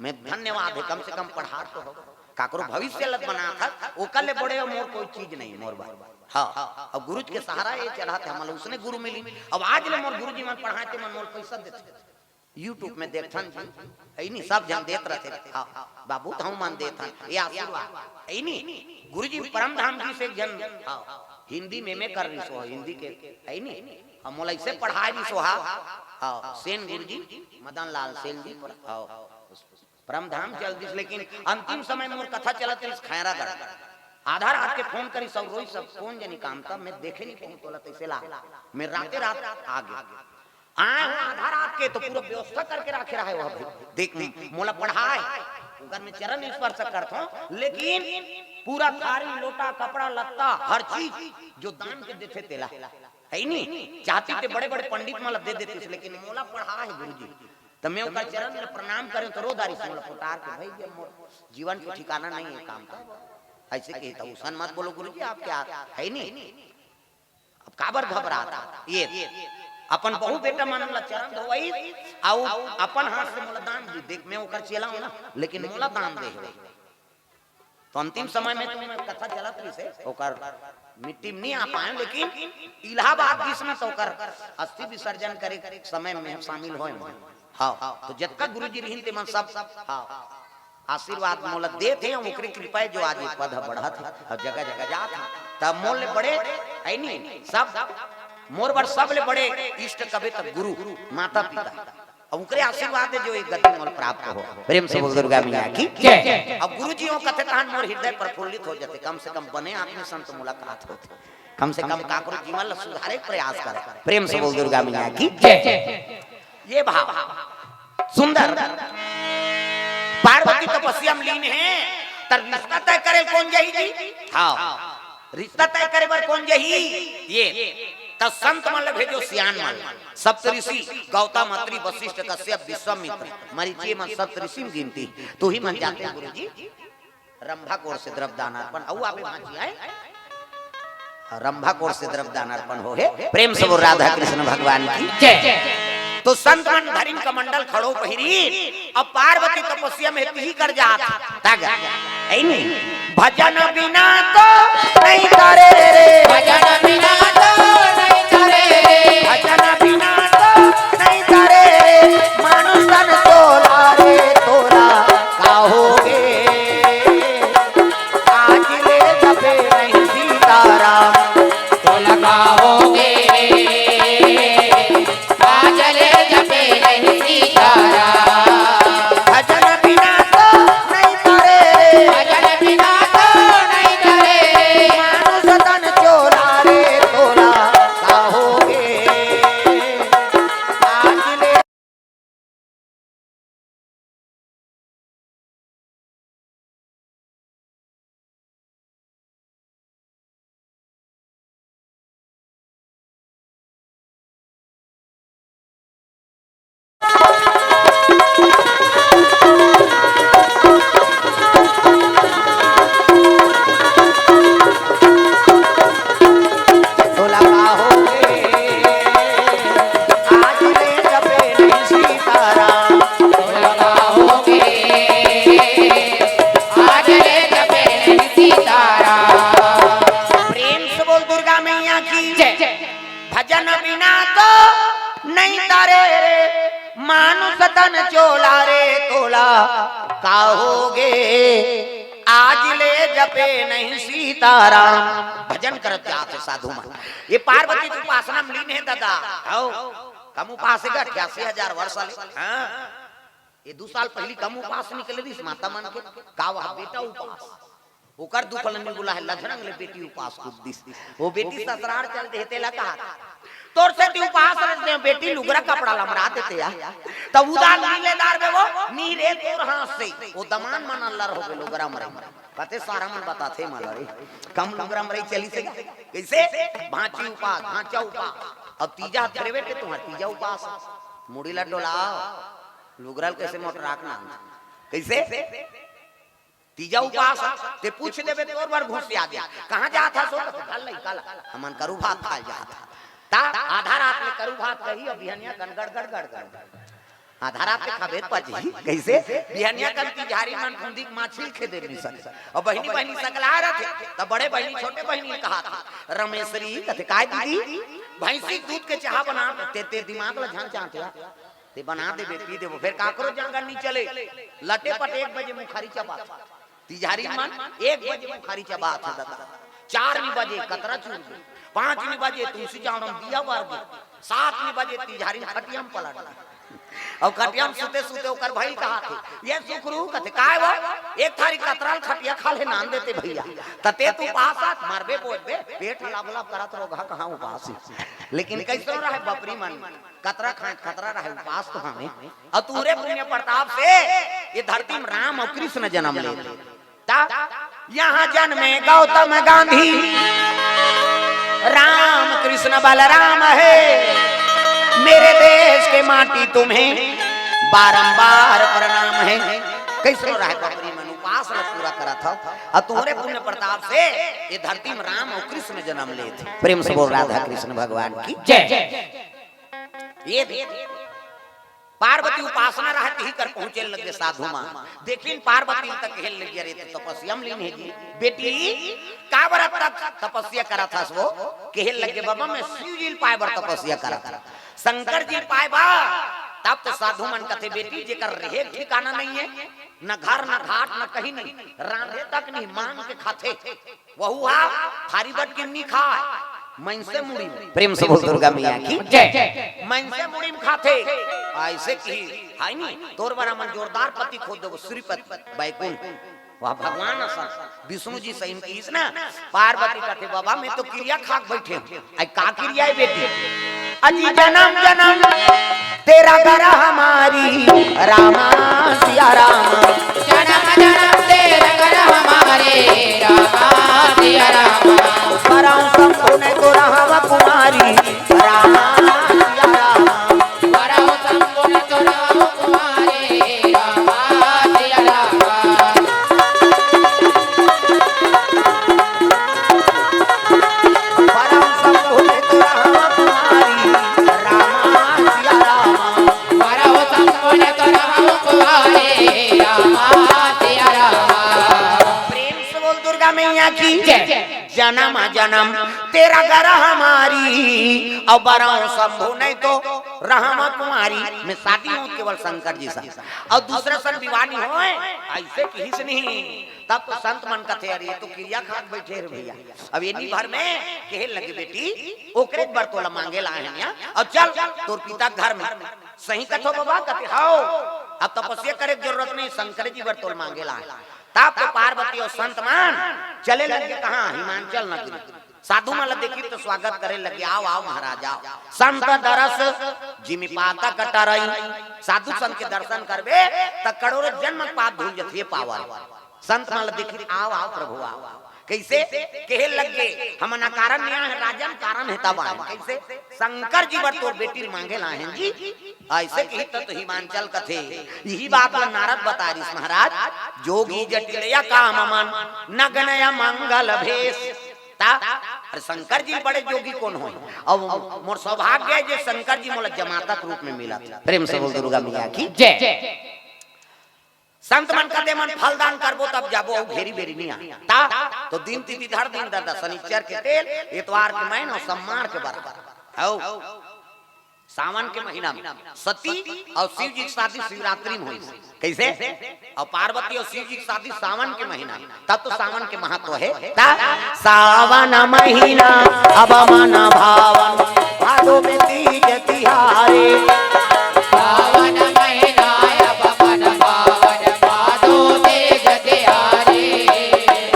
मैं धन्यवाद हे, कम से कम पढ़ा तो हव। काकरो भविष्य ल बनात हस, ओकर ले बड़े मोर कोई चीज नहीं, मोर बर। हाँ, अब गुरुजी के सहारा ये चलत हे, हमला उसने गुरु मिली। अब आज ले मोर गुरुजी मन पढ़ाए ते मन मोर पैसा देथे। YouTube में देखथन जी, हइ नहीं, सब झन देत रहिथे। हाँ, बाबू, त हमन देथन, ये आशीर्वाद, हइ नहीं। गुरुजी परम धाम जी से एक झन, हाँ, हिंदी में एम ए कर रहिस हे, हिंदी के, हइ नहीं, अब मोला अइसे पढ़ाए रहिस हे, हाँ, सेन गुरुजी, मदन लाल सेन जी, हाँ, परम धाम चल दिस, लेकिन अंतिम समय मोर कथा चलत रहिस खैरागढ़। आधा रात के फोन करिस अउ रोइस, सब कोन जनी काम, तब मैं देखे नहीं पहुंच तोला तइसे ला। मैं राते रात आ गे। आए हो आधा रात के तो पूरा व्यवस्था करके राखे रहे हो भाई। देख, मोला पढ़ाए, ओकर में चरण स्पर्श करथो, लेकिन पूरा थारी, लोटा, कपड़ा, लत्ता, हर चीज जो दान के देथे तेला, हइ नहीं, चाहती ते बड़े-बड़े पंडित मन ल दे देतिस, लेकिन मोला पढ़ा हे गुरुजी। त मैं ओकर चरण ल प्रणाम करें त रो डारिस मोला पुटार के, "भाई, ये मोर जीवन के ठिकाना नहीं हे काम का।" अइसे कही त उसन मत बोलो गुरुजी, आप क्या, हइ नहीं? अब काबर घबरात हे? ये अपन बहू बेटा मन ल चरण धोवइस, अउ अपन हाथ से मोला दान दी। देख, मैं ओकर चेला हूँ ना, लेकिन मोला दान दे हे। तो अंतिम समय में तो मैं कथा चलत रहिसे, ओकर मिट्टी में नहीं आ पाए, लेकिन इलाहाबाद गिस ना तो ओकर अस्थि विसर्जन करे समय में शामिल होए मैं। हाँ, तो जतका गुरुजी रहिन ते मन सब, हाँ, आशीर्वाद मोला देत हे, ओकरे कृपा हे जो आज ये पद ह बढ़त हे अउ जगह जगह जात हे। तब मोर ले बड़े, हइ नहीं, सब मोर बर सबले बड़े इष्ट कबे त गुरु, माता पिता। अब ओकरे आशीर्वाद हे जो ये गति मोल प्राप्त हो। प्रेम से बोल दुर्गा मैया की जय। अब गुरुजी हो कथे तहन मोर हृदय प्रफुल्लित हो जाथे, कम से कम बने आदमी संग तो मुलाकात होथे, कम से कम काकरो जीवन ल सुधारे के प्रयास करे। प्रेम से बोल दुर्गा मैया की जय। ये भाव सुंदर। पार्वती तपस्या में लीन हे, त रिश्ता तय करे कोन जाही जी? हाँ, रिश्ता तय करे बर कोन जाही? ये त संत मन ल भेजो, सियान मन ल। सप्त ऋषि, गौतम, अत्रि, वशिष्ठ, कश्यप, विश्वामित्र, मरीचि, ये मन सप्त ऋषि में गिनती। तुही मन जाते गुरुजी, रंभा कोर से द्रव्य दान अर्पण, अउ आपे भांची आए। रंभा कोर से द्रव्य दान अर्पण हो हे। प्रेम से बोल राधा कृष्ण भगवान की जय। तो संत मन धरिन कमंडल खड़ो पहिरी, अब पार्वती तपस्या में तिही कर जात। तग, हइ नहीं? भजन बिना तो नहीं तरे रे। भजन बिना तो नहीं तरे रे। भजन बिना तो नहीं तरे रे। मानुष तन तोला रे तोला का होगे। आज ले जपे नहीं सीताराम। तोला का होगे। आज ले जपे नहीं सीताराम। भजन बिना तो नहीं तरे रे। भजन बिना तो नहीं तरे रे। मानुष ना तो नहीं तारे रे, मानुष तन चोला रे तोला, का होगे आज ले जपे नहीं सीताराम। भजन करत जात हे साधु मन। ये पार्वती के उपासना में लीन हे दादा। हौ, कम उपास हे गा, अठासी हजार वर्ष ले। हाँ। ये दू साल पहिली कम उपास निकले दिस माता मन के। का वह बेटा उपास? ओकर दुख ल निगुला हे, लझरंग ले बेटी उपास कूद दिस। वो बेटी ससुरार चल दे, तेला कहा, "तोर सेती उपास रह दे, बेटी लुगरा कपड़ा ल मरा देते या।" तब उदार नी ले दार बे वो, "नी रे तोर हाथ से।" वो दमान मन अल्लर हो गे, लुगरा मरे। कथे सारा मन बताथे मला रे, कम लुगरा मरे चली से। कइसे? भांची उपास, भांचा उपास। अब तीजा हरे बेटे तुम्हार तीजा उपास। मुड़ी ला डोलाव, लुगरा ल कइसे मोटराक ना। कइसे? तीजा उपास, ते पूछ देबे तोर बर घुसिया दे। कहाँ जात हस ओ? कथे, "घर लइका ला, हमन करू भात खाए जात हन।" ता आधा रात में करू भात कही, अब बिहनिया कन गड़ गड़ गड़ गड़। आधा रात में खाबे पची, कइसे? बिहनिया कन तिजहारी मन फुंदी के माछी खेदे मिसन। अब बहिनी बहिनी सकला रथे, त बड़े बहिनी छोटे बहिनी कहा था, "रमेश्वरी," कथे, "काय दीदी?" "भैंसी के दूध के चाहा बना, ते, ते दिमाग ला झन चाहते यार।" ते बना देबे, पी देबो, फेर काकरो जांगर नी चले। लटे पट एक बजे मुखारी चबात। तिजहारी मन एक बजे मुखारी चबात हे दादा। चार नी बजे कतरा चूर गे, पाँच नी बजे तुलसी चौरा म दिया बर गे, सात नी बजे तिजहारी खटिया म पलट गे। अउ खटिया म सुते सुते ओकर भई कहाथे, "ये सुखरू," कथे, "काय वो?" "एक थारी कतरा ल खटिया खा ले नान देते भइया।" त ते तो उपास आत, मरबे बोलबे, पेट लब लब करत रोगहा कहाँ उपास हे। लेकिन कइसनो रहे बपरी मन, कतरा खाए, कतरा रहे, उपास तो हवे। अउ तुहरे पुण्य प्रताप से ये धरती में राम अउ कृष्ण जनम ले। ता यहाँ जन्मे गौतम गांधी, राम कृष्ण बलराम है, मेरे देश के माटी तुम्हें बारंबार प्रणाम है। कइसनो रहे बपरी मन उपास ल पूरा करत हव, अउ तुहरे पुण्य प्रताप से ये धरती में राम अउ कृष्ण जनम लेथे। प्रेम से बोल राधा कृष्ण भगवान की जय। ये देख, पार्वती उपासना रहत ही कर पहुंचे लगे साधु मन। देखिन पार्वती ल त कहे लगे, "अरे, तू तपस्या म लीन हे जी।" "बेटी, का बर अतका तपस्या करत हस वो?" कहे लगे, "बाबा, मैं शिव जी ल पाए बर तपस्या करत हस।" शंकर जी ल पाए बर। तब तो साधु मन कथे, "बेटी, जेकर रहे ठिकाना नहीं है, न घर, न घाट, न कहीं नहीं, रांधे तक नहीं, मांग के खाथे।" वहू हा थारी बट के नी खाय, मनसे मुड़ी में। प्रेम से बोल दुर्गा मैया की जय। मनसे मुड़ी में खाथे। अइसे कि, हाय नी, तोर बर हमन जोरदार पति खोज देबो, श्रीपति बैकुंठ। वह भगवान असन, विष्णु जी सही में किहिस ना, पार्वती कथे, "बाबा, मैं तो किरिया खा के बैठे हूँ।" "अई का किरिया हे बेटी?" "अजी जनम जनम तेरा घर हमारी, रामा सिया रामा।" "जनम जनम तेरा घर हमारे, रामा सिया रामा।" "बरहूँ शंभु नहीं तो रहव कुमारी, रामा सिया रामा।" "बरहूँ शंभु नहीं तो रहव कुमारे, रामा सिया रामा।" "बरहूँ शंभु नहीं तो रहव कुमारी, रामा सिया रामा।" "बरहूँ शंभु नहीं तो रहव कुमारे, रामा सिया रामा।" प्रेम से बोल दुर्गा मैया की जय। "जनम जनम तेरा घर हमारी, अउ बरहूँ शंभु नहीं तो रहव कुमारी।" मैं शादी हूँ केवल शंकर जी से, अउ दूसरा सन विवाह नहीं होय, अइसे किहिस नहीं। तब तो संत मन कथे, "अरे, ये तो किरिया खा के बैठे हे रे भइया।" अब एनी भर में कहे लगे, "बेटी, ओकरे बर तोला मांगे लाए हन या, अउ चल तोर पिता के घर में।" "सही कथो बाबा?" कथे, "हव, अब तपस्या करे के जरूरत नहीं, शंकर जी बर तोला मांगे लाए हन।" तब तो पार्वती अउ संत मन चले लगे कहाँ? हिमांचल नगरी। साधु मन ल देखी तो स्वागत करे लगे, "आओ, आओ महाराज, आओ।" संत दरस जिमि पातक टरई। साधु संत के दर्शन करबे त करोड़ों जन्म के पाप धुल जथे पावन। संत मन ल देखी, "आओ, आओ प्रभु, आओ।" कइसे? कहे लगे, "हमन अकारण नइ आए हन राजन, कारण हे तब आए हन।" कइसे? "शंकर जी बर तोर बेटी ल मांगे लाए हन जी।" अइसे कही त तो हिमांचल कथे, इही बात ल नारद बतारिस महाराज, "जोगी जटिल या काम मन, नगन या मंगल भेष।" ता, अरे शंकर जी बड़े जोगी कोन होय? अउ मोर सौभाग्य हे जे शंकर जी मोला जमाता के रूप में मिलत। प्रेम से बोल दुर्गा मैया की जय। संत मन कथे, "मन फलदान करबो तब जाबो, अउ घेरी बेरी नइ आ।" ता, तो दिन तिथि धर दिन दादा, शनिचर के तेल, एतवार के मैन अउ सम्मार के बराबर। हव, सावन के महीना में सती अउ शिव जी के शादी शिवरात्रि में होइस। कइसे? अउ पार्वती अउ शिव जी के शादी सावन के महीना में, तब तो सावन के महत्व हे। त सावन महीना अब मन भावन, भादो में तीज तिहारे। सावन महीना अब मन भावन, भादो तीज तिहारे।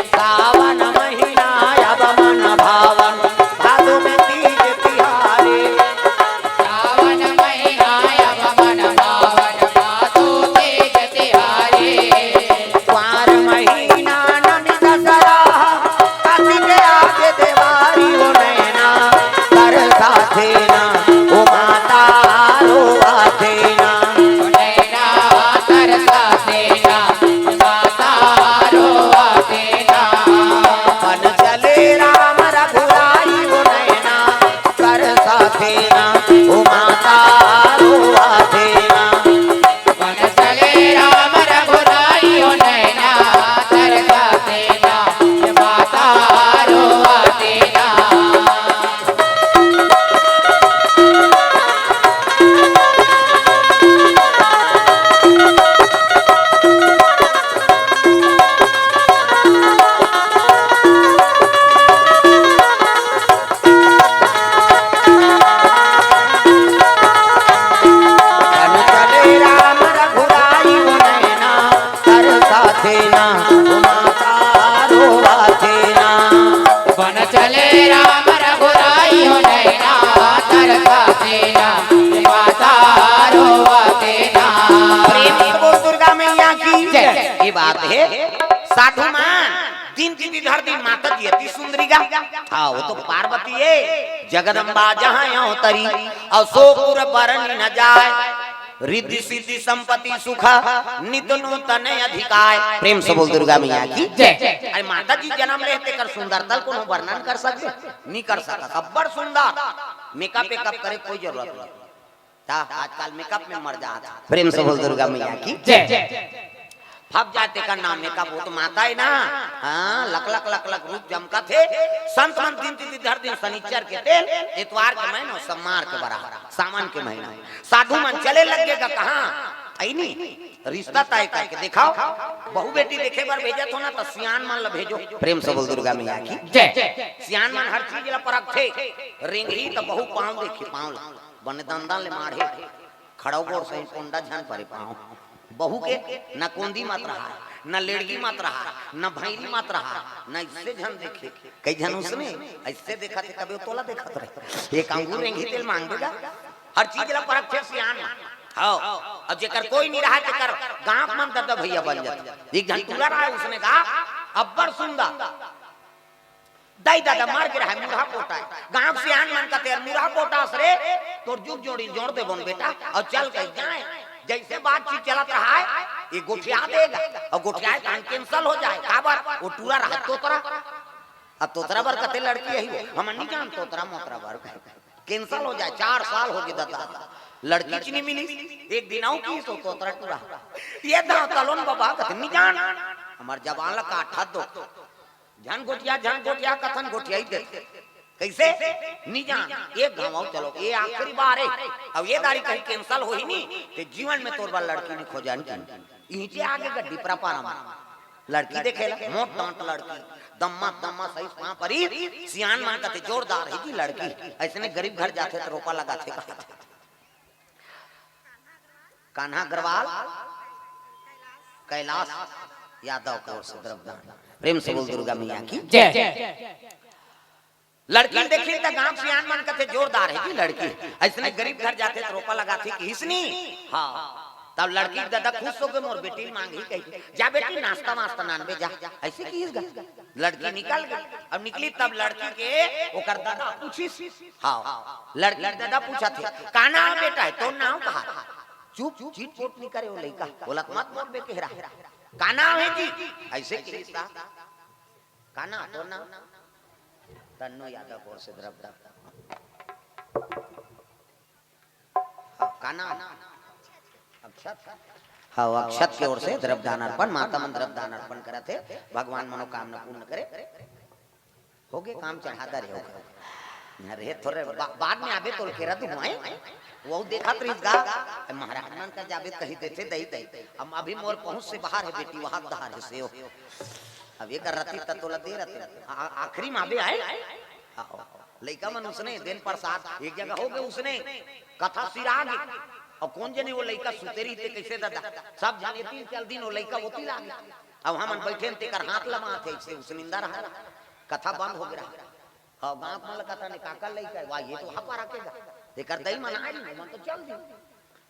सावन महीना अब मन भावन, भादो में तीज तिहारे। सावन महीना अब मन भावन, भादो तीज तिहारे। कुंवार महीना नमी दसरा, कातिक आगे देवारी ओ नैना, तरसाथे ना ओ माता रोवाथे ना। ओ नैना तरसाथे ना, माता रोवाथे ना। बन चले राम रघुराई ओ नैना, तरसाथे ना ओ माता रोवाथे ना। बन चले राम रघुराई ओ नैना, तरसाथे ना माता रोवाथे ना। बन चले राम रघुराई ओ नैना, तरसाथे ना ओ माता रोवाथे ना। बन चले राम रघुराई ओ नैना, तरसाथे ना ओ माता रोवाथे ना। प्रेम से बोल दुर्गा मैया की जय। ये बात हे, साधु मन दिन तिथि धर दिन माता जी अति सुंदरी गा। हाँ, वो तो पार्वती हे, जगदम्बा जहाँ अवतरी, अउ सो पुर बरनि न जाय। रिद्धि सिद्धि संपत्ति सुख, नित नूतन अधिकाय। प्रेम से बोल दुर्गा मैया की जय। अरे माता जी जनम ले तेकर सुंदरता ल कोनो वर्णन कर सकथे? नइ कर सकत। अब्बड़ सुंदर, मेकअप वेकअप करे कोई जरूरत नहीं। ता आजकल मेकअप में मर जात। प्रेम से बोल दुर्गा मैया की जय। फब जाय तेकर नाम मेकअप, वो तो माता हे ना। हाँ, लक लक लक लक रूप चमकत हे। संत मन दिन तिथि धर दिन, शनिचर के तेल, एतवार के महीना, सोमवार के बरा, सावन के महीना। साधु मन चले लगे गा कहाँ? अइनी, रिश्ता तय करके देखाव। बहू बेटी देखे बर भेजत हो ना, त सियान मन ल भेजो। प्रेम से बोल दुर्गा मैया की जय। सियान मन हर चीज ल परखथे। रेंगही त बहू पाँव देखही, पाँव ल। बने दंदन ले माढ़े, खड़ो गोड़ सही कोंडा झन परे पाँव। बहू के न कोंदी मत रहा, न लेड़गी मत रहा, न भैरी मत रहा, न इससे झन देखे। कई झन उसने ऐसे देखत हे, तबे तोला देखत रहे। एक अंगूर रेंगही तेल मांग देगा। हर चीज ला परखथे सियान। हव, अब जेकर कोई नइ रहा, तेकर गांव मन ददा भैया बन जाथे। एक झन टूरा रहा, उसने कहा, "अब्बड़ सुंदर।" दाई ददा मर गे रहा, मुरहा पोटा हे। गांव के सियान मन कथे, "मुरहा पोटा अस रे, तोर जुग जोड़ी जोड़ देबोन बेटा।" अउ चल के जाय, जइसे बातचीत चलत रहा हे, ये गोठिया देगा, अउ गोठिया हे, तहान cancel हो जाय। काबर? वो टूरा रहा तोतरा। अब तोतरा बर कथे लड़की हे वो, हमन नइ जान तोतरा मोतरा बर। Cancel हो जाय, चार साल हो गे ददा, लड़कीच नइ मिलिस। एक दिन अउ किहिस तोतरा टूरा, "ये दांव तलोन बबा," कथे, "नइ जान, हमर जबान ला काट दो।" झन गोठिया, झन गोठिया कथन, गोठियाही देथे। कइसे? नइ जान। एक घांव अउ चलो, ये आखिरी बार हे। अब ये दारी कहीं cancel होही नी, ते जीवन में तोर बर लड़की नइ खोजन। इहिंचे आगे गा डिपरा पारा म लड़की देखे ला, मोट डांट लड़की, दम्मा दम्मा सही पांव परी, सियान मन कथे जोरदार हे जी लड़की। अइसने गरीब घर जाथे त रोपा लगाथे। कान्हा अग्रवाल, कैलाश यादव के ओर से द्रव्यदान। प्रेम से बोल दुर्गा मैया की जय। लड़की देखिन त गांव सियान मन कथे जोरदार हे जी लड़की। अइसने गरीब घर जाथे त रोपा लगाथे किहिस नी। हाँ। तब लड़की के ददा खुश होके मोर बेटी ल मांगही कहिके, "जा बेटी नाश्ता वास्ता लानबे जा।" अइसे किहिस गा। लड़की निकल गे। अब निकली तब लड़की के ओकर ददा पूछिस। हाँ। लड़की के ददा पूछत हे, "का नाम बेटा हे? तोर नाम का हे?" चुप, चिटपुट नइ करे वो लइका। बोलत मत बोलबे केहरा। "का नाम हे जी?" अइसे किहिस गा। "का नाम तोर नाम?" तन्नू यादव के ओर से द्रव्यदान। हाँ, का नाम? अक्षत। हाँ, अक्षत के ओर से द्रव्यदान अर्पण, माता मन द्रव्यदान अर्पण करत हे, भगवान मनोकामना पूर्ण करे। हो गे काम, चढ़ा दे रहे हो। अरे थोरे बा-, बाद में आबे तोल केरा दुहवाए। वो देखत रहिस गा, ए, महाराज मन का जाबे कही देथे दई दई। अब अभी मोर पहुंच से बाहर है बेटी, वहां धार है सेव। अब ये कर रतिस त तोला दे रतिस। आ-, आखिरी में आबे आए। आओ। लइका मन उसने देन प्रसाद, एक जगह हो गए उसने, कथा सिरा गे। और कौन जने वो लइका सुते रहिथे कैसे दादा, सब जने तीन चार दिन वो लइका ओती लागे। अब हमन बैठे न तेकर हाथ लमाथे, ऐसे उसनिंदा रहा, कथा बंद हो गया। और गांव मन ल कथा ने काकर लइका है, वाह ये तो हपा रखेगा, तेकर दई मन आई, मन तो चल दी।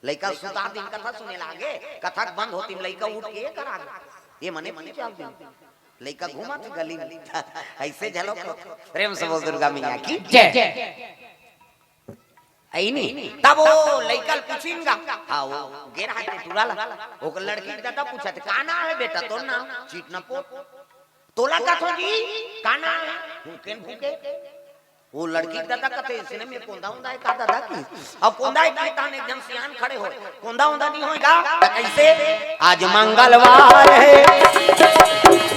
लइका सुता दिन कथा सुने लागे, कथा बंद होती में लइका उठ के ये करा गे, ये मने पी चल दी। लइका घूमत गली में। ऐसे झलक होत। प्रेम से बोल दुर्गा मैया की जय। ऐनी तब वो लइका ल पूछिन गा। हाँ, वो गे रहा थे टूरा ला। ओकर लड़की के दादा पूछत, "का नाम है बेटा तोर नाम?" "चिटनापो।" "तोला का थो जी? का नाम है?" "भूकेन भूके।" वो लड़की के दादा कथे, "इसने में कोंदा उंदा है का दादा की?" अब कोंदा है की तान एक जन सियान खड़े होय। कोंदा उंदा नहीं होएगा। त कैसे? आज मंगलवार है,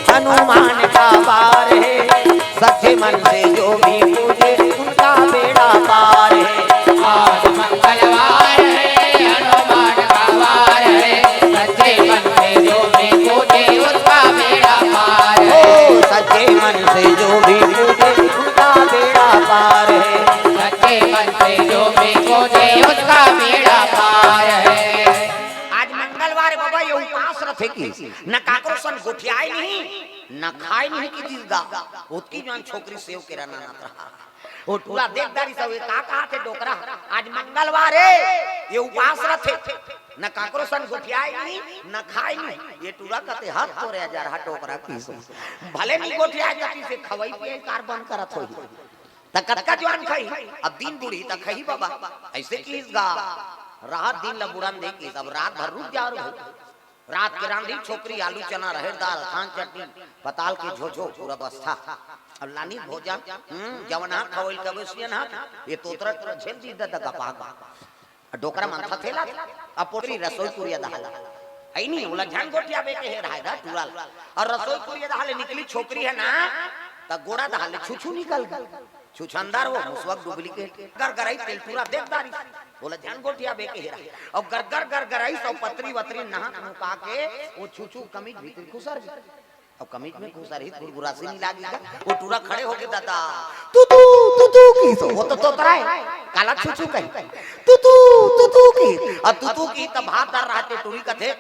हनुमान का वार है, सच्चे मन से जो भी पूजे, उनका बेड़ा पार है। आज मंगलवार है, हनुमान का वार है, सच्चे मन से जो भी पूजे, उसका बेड़ा पार है। ओ, सच्चे मन से जो भी पूजे, उनका बेड़ा पार है। सच्चे मन से जो भी पूजे, उसका बेड़ा पार है। आज मंगलवार बाबा ये उपास रथे की, न काकरो सन गोठियाए नहीं, न खाए नहीं की दिल गा। ओतकी जवान छोकरी सेव केरा नानत रहा। वो टूरा देख डारिस, "ये का कहाथे डोकरा? आज मंगलवार है, ये उपास रथे, न काकरो सन गोठियाए नहीं, न खाए नहीं।" ये टूरा कथे, "हद तोरे हजार हा डोकरा की सो। भले नहीं गोठियाए जाती से खवाई पियाई कार बंद करत होही।" त कतका जवान खाही, अब दिन बुढ़ी त खाही बाबा। ऐसे किहिस गा, रात दिन ल बुढ़न दे किहिस, अब रात भर रुक जा रे भाई। रात के रांधी छोकरी आलू चना रहेर दाल थान चटनी पताल के झोझो पूरा बस्था। अब लानी भोजन, हम्म, जवन हा खवइल कबे सियन हा, ये तोतरा तोरा झेल दी ददा गपा गा। डोकरा मन थथेला, अब पोटरी रसोई कुरिया दहाल। ऐनी ओला झन गोठियाबे के हे रहाय गा टूरा ल। और रसोई कुरिया दहाले निकली छोकरी है ना, त गोड़ा दहाले छुछू निकल गे। छुछंदर वो मुसवा के डुप्लीकेट। गरगराई तेल टूरा देख डारिस। ओला झन गोठियाबे के हे रहाय। और गरगर गरगराई सौ पतरी वतरी नहा नुका के वो छुछू कमीज भीतर खुसर गे। अब कमीज में घुसरही त गुरगुरासी नहीं लागी का? वो टूरा खड़े होके दादा, "तू तू, तू तू" किहिस, वो तो तोतरा है, काला छुछू कही, "तू तू, तू तू" किहिस, अब "तू तू" किहिस त भात डर रहा ते टूरी कथे,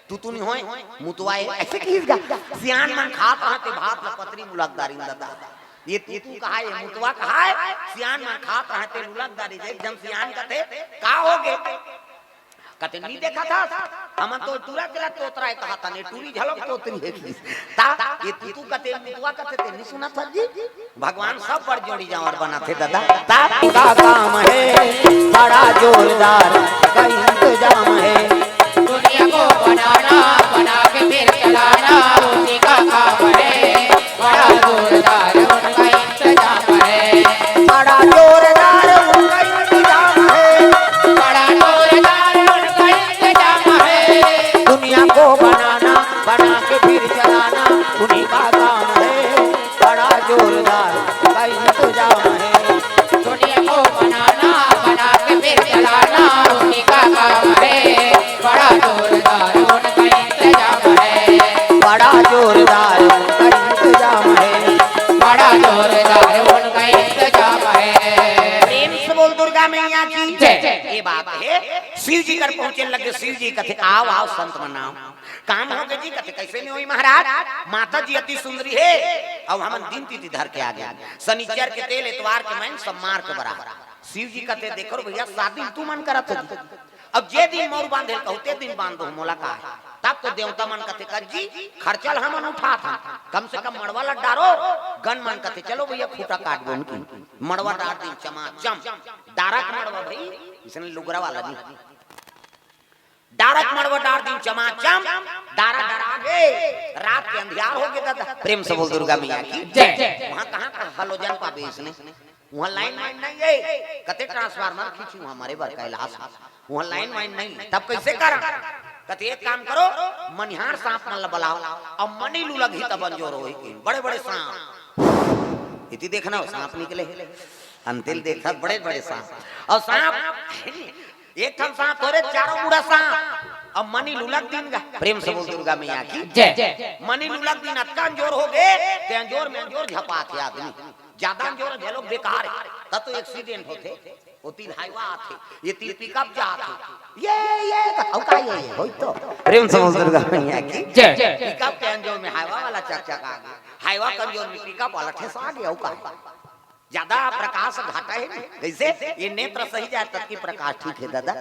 "तू तू नहीं होय, मुतवा है," ऐसे किहिस गा। सियान मन खात रहा ते भात ल पतरी मुलक डारिन दादा। ये तू तू कहाय, ये मुतवा कहाय, सियान मन खात रहा ते मुलक डारिस, एक जन सियान कथे, "का हो गे?" कथे, "नहीं देखा था, हमन तो टूरा तेला तोतरा है कहा था, ने टूरी झलक तोतरी है की।" ता, ये तू तू कथे, मुतवा कथे ते नहीं सुना था जी? भगवान सब पर जोड़ी जावर बना थे दादा। ता, का काम है, बड़ा जोरदार का इंतजाम है। दुनिया को बनाना, बना के फिर चलाना, उसी का काम है। बड़ा जोरदार उनका इंतजाम है। बड़ा जोरदार उनका इंतजाम है। बड़ा जोरदार उनका इंतजाम है। दुनिया को बनाना, बना के फिर चलाना, उन्हीं का काम है। बड़ा जोरदार उनका इंतजाम है। दुनिया को बनाना, बना के फिर चलाना, उन्हीं का काम है। बड़ा जोरदार उनका इंतजाम है। बड़ा जोरदार उनका इंतजाम है। बड़ा जोरदार उनका इंतजाम है। प्रेम से बोल दुर्गा मैया की जय। ये बात है, शिव जी कर पहुंचे लगे, शिव जी कथे, "आओ, आओ संत मन आओ।" काम हो गए जी, कथे, "कैसे नहीं हुई महाराज?" "माता जी अति सुंदरी है, अब हमन दिन तिथि धर के आ गए, शनिचर के तेल, एतवार के मैन, सोमवार के बरा।" शिव जी कथे, "देखो रे भैया, सात दिन तू मन करत हो जी, अब जे दिन मौर बांधे कहू, ते दिन बांध दो, मोला का है?" तब तो देवता मन कथे, "का जी, खर्चा ल हमन उठात हन, कम से कम मड़वा ल डारो।" गन मन कथे, "चलो भैया, खूंटा काट दो उनकी, मड़वा डार दिन चमाचम।" डारक मड़वा भाई, इसने लुगरा वाला नहीं। डारक मड़वा डार दिन चमाचम, डारा डरा गे, रात के अंधियार हो गे दादा। प्रेम से बोल दुर्गा मैया की जय। वहाँ कहाँ का हलोजन पाबे इसने? वहाँ लाइन वाइन नहीं है, कते ट्रांसफार्मर खींचू हमारे बर कैलाश। वहाँ लाइन वाइन नहीं, तब कैसे करा? कते एक काम करो, मनिहार सांप मन ल बलाओ, अब मनी लुलग ही तब अंजोर होई के, बड़े बड़े सांप। इति देखना हो, सांप निकले। अंतिल देखत बड़े बड़े सांप। अउ सांप, एक ठन सांप थोरे, चारों मुड़ा सांप। अब मनी लुलक दिन गा, प्रेम से बोल दुर्गा मैया की। जय। मनी लुलक दिन अतका अंजोर हो गे, ते अंजोर में अंजोर झपात हे आदमी। ज्यादा अंजोर घलो बेकार हे, तब तो एक्सीडेंट होथे। वो तीर हाईवा आथे, ये तीर पिकअप जाथे। ये, ये, अउ का ये, ये, होई तो। प्रेम से बोल दुर्गा मैया की। जय। पिकअप के अंजोर में हाईवा वाला चकचका गे, हाईवा के अंजोर में पिकअप वाला ठेसा गे, अउ का? ज्यादा प्रकाश घाटा हे ना। कइसे? ये नेत्र सही जाय, तब की प्रकाश ठीक हे दादा।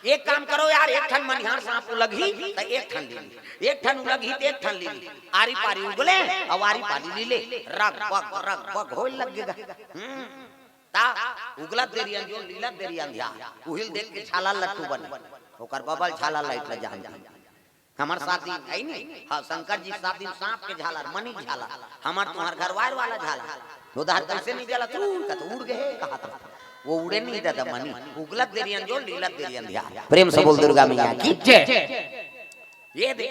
एक काम करो यार, एक ठन मनिहार सांप उलगही त एक ठन ले ली, एक ठन उलगही त एक ठन ले ली। आरी पारी उगले अउ आरी पारी लीले, रग बग रग बग होय लग गे गा। हम्म, ता उगलत देरी अंजोर, लीलत देरी अंधियार, उहिल देख के झालर लट्टू बने, ओकर बबल झालर लाइट ल जानती। हमर साथ दिन हे नी, हाँ, शंकर जी साथ दिन सांप के झालर, मनी झालर, हमर तुम्हर घर वायर वाला झालर। तो उधार कइसे नहीं जला? तू उड़ का तो उड़ गे हे, कहा था। वो उड़े नहीं दादा मनी, उगलत देरी अंजोर, लीलत देरी अंधियार। प्रेम से बोल दुर्गा मैया की। जय। ये दे,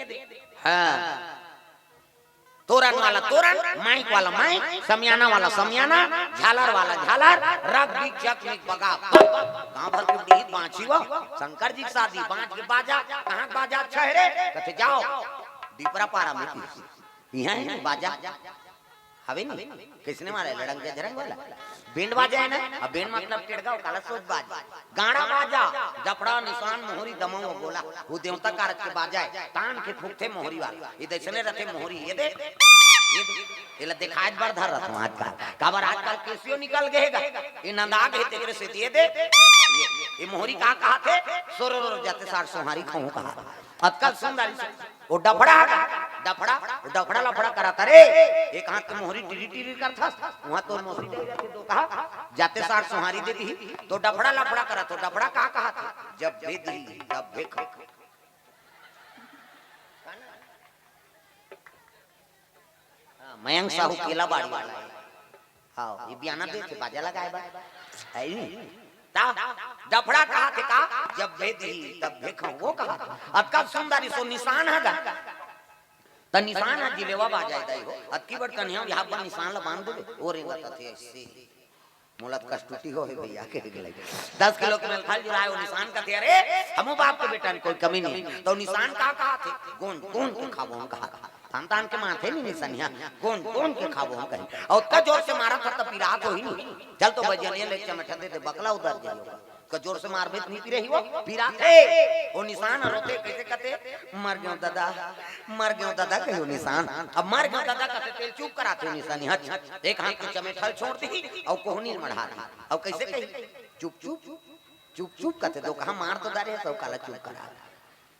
हाँ, तोरन वाला तोरन, माइक वाला माइक, समियाना वाला समियाना, झालर वाला झालर, रग बीच चक निक बगा। गांव भर के डीहित बांची वो, शंकर जी के शादी, बांच के बाजा, कहाँ के बाजा? अच्छा हे रे, कथे जाओ, डीपरा पारा में की। इहाँ हे बाजा, हवे नी, कइसने वाला, लड़ंग जझरंग वाला। बेंड बाजा हे ना, अब बेंड मतलब टेड़गा, काला सोच बाजा। गाड़ा बाजा, डफड़ा, निसान, मोहरी, दमऊ, गोला, वो देवता कारज के बाजा हे, तान के फूंकथे मोहरी वाला। ये दइसने रथे मोहरी, ये दे, ये दे, एला देखाय बर धर रथों आजकल। काबर आजकल केसियो निकल गे हे गा, ये नंदा गे हे तेकरे सेती ये दे, ये, ये मोहरी का कहाथे, सोरो रो जाते सार सोहारी खाऊं कहा। अतका सुंदर इस-, वो डफड़ा हे गा, डफड़ा, वो डफड़ा लफड़ा करत हे रे, एक हाथ के मोहरी टिरी टिरी करथस, वहां तोर मोहरी दे जाथे तो कहा, जाते सार सोहारी दे दी, तो डफड़ा लफड़ा करत हो, डफड़ा का कहाथे, जब दे दी, तब देखो। हाँ, मयंक साहू केला बाड़ी वाला हे। हाँ, ये बियाना दे के बाजा लगाय बर। हे नी? ता, डफड़ा कहाथे का? जब दे दी, तब देखो, वो कहा। अतका सुंदर इसो निसान हे गा। त निसान हे जिलेवा बाजा हे दाई हो। अतकी बड़ कन्हैया यहाँ पर निसान ला बांध देबे। वो रेंगत हे अइसे। मोला त कष्टुटी होय भैया, कहे के लगे। दस किलो के मेलफल जुराय, वो निसान कथे, "अरे, हमू बाप के बेटा में कोई कमी नहीं।" तो निसान का कहाथे? "गोंज, गोंज के खाबो हम," कहा। तान तान के मारथे नी निसनिया, "गोंज, गोंज के खाबो हम," कही। अउ ओतका जोर से मारत हे त पिरात होही नी। चल तो बजनिया ले चमेठा दे दे, बकला उधर जाही। ओतका जोर से मारबे त नी पिरही वो, पिराथे। वो निसान रोथे, कइसे कथे? "मर गेंव दादा, मर गेंव दादा," कही वो निसान। अब "मर गेंव दादा" कथे तेला चुप कराथे निसनिया। एक हाथ के चमेठा ल छोड़ दिही अउ कोहनी ल मढ़ा दिही। अउ कइसे कही? "चुप, चुप, चुप, चुप," कथे, "दो कहा मार तो डारे हे, सब काला चुप करा।"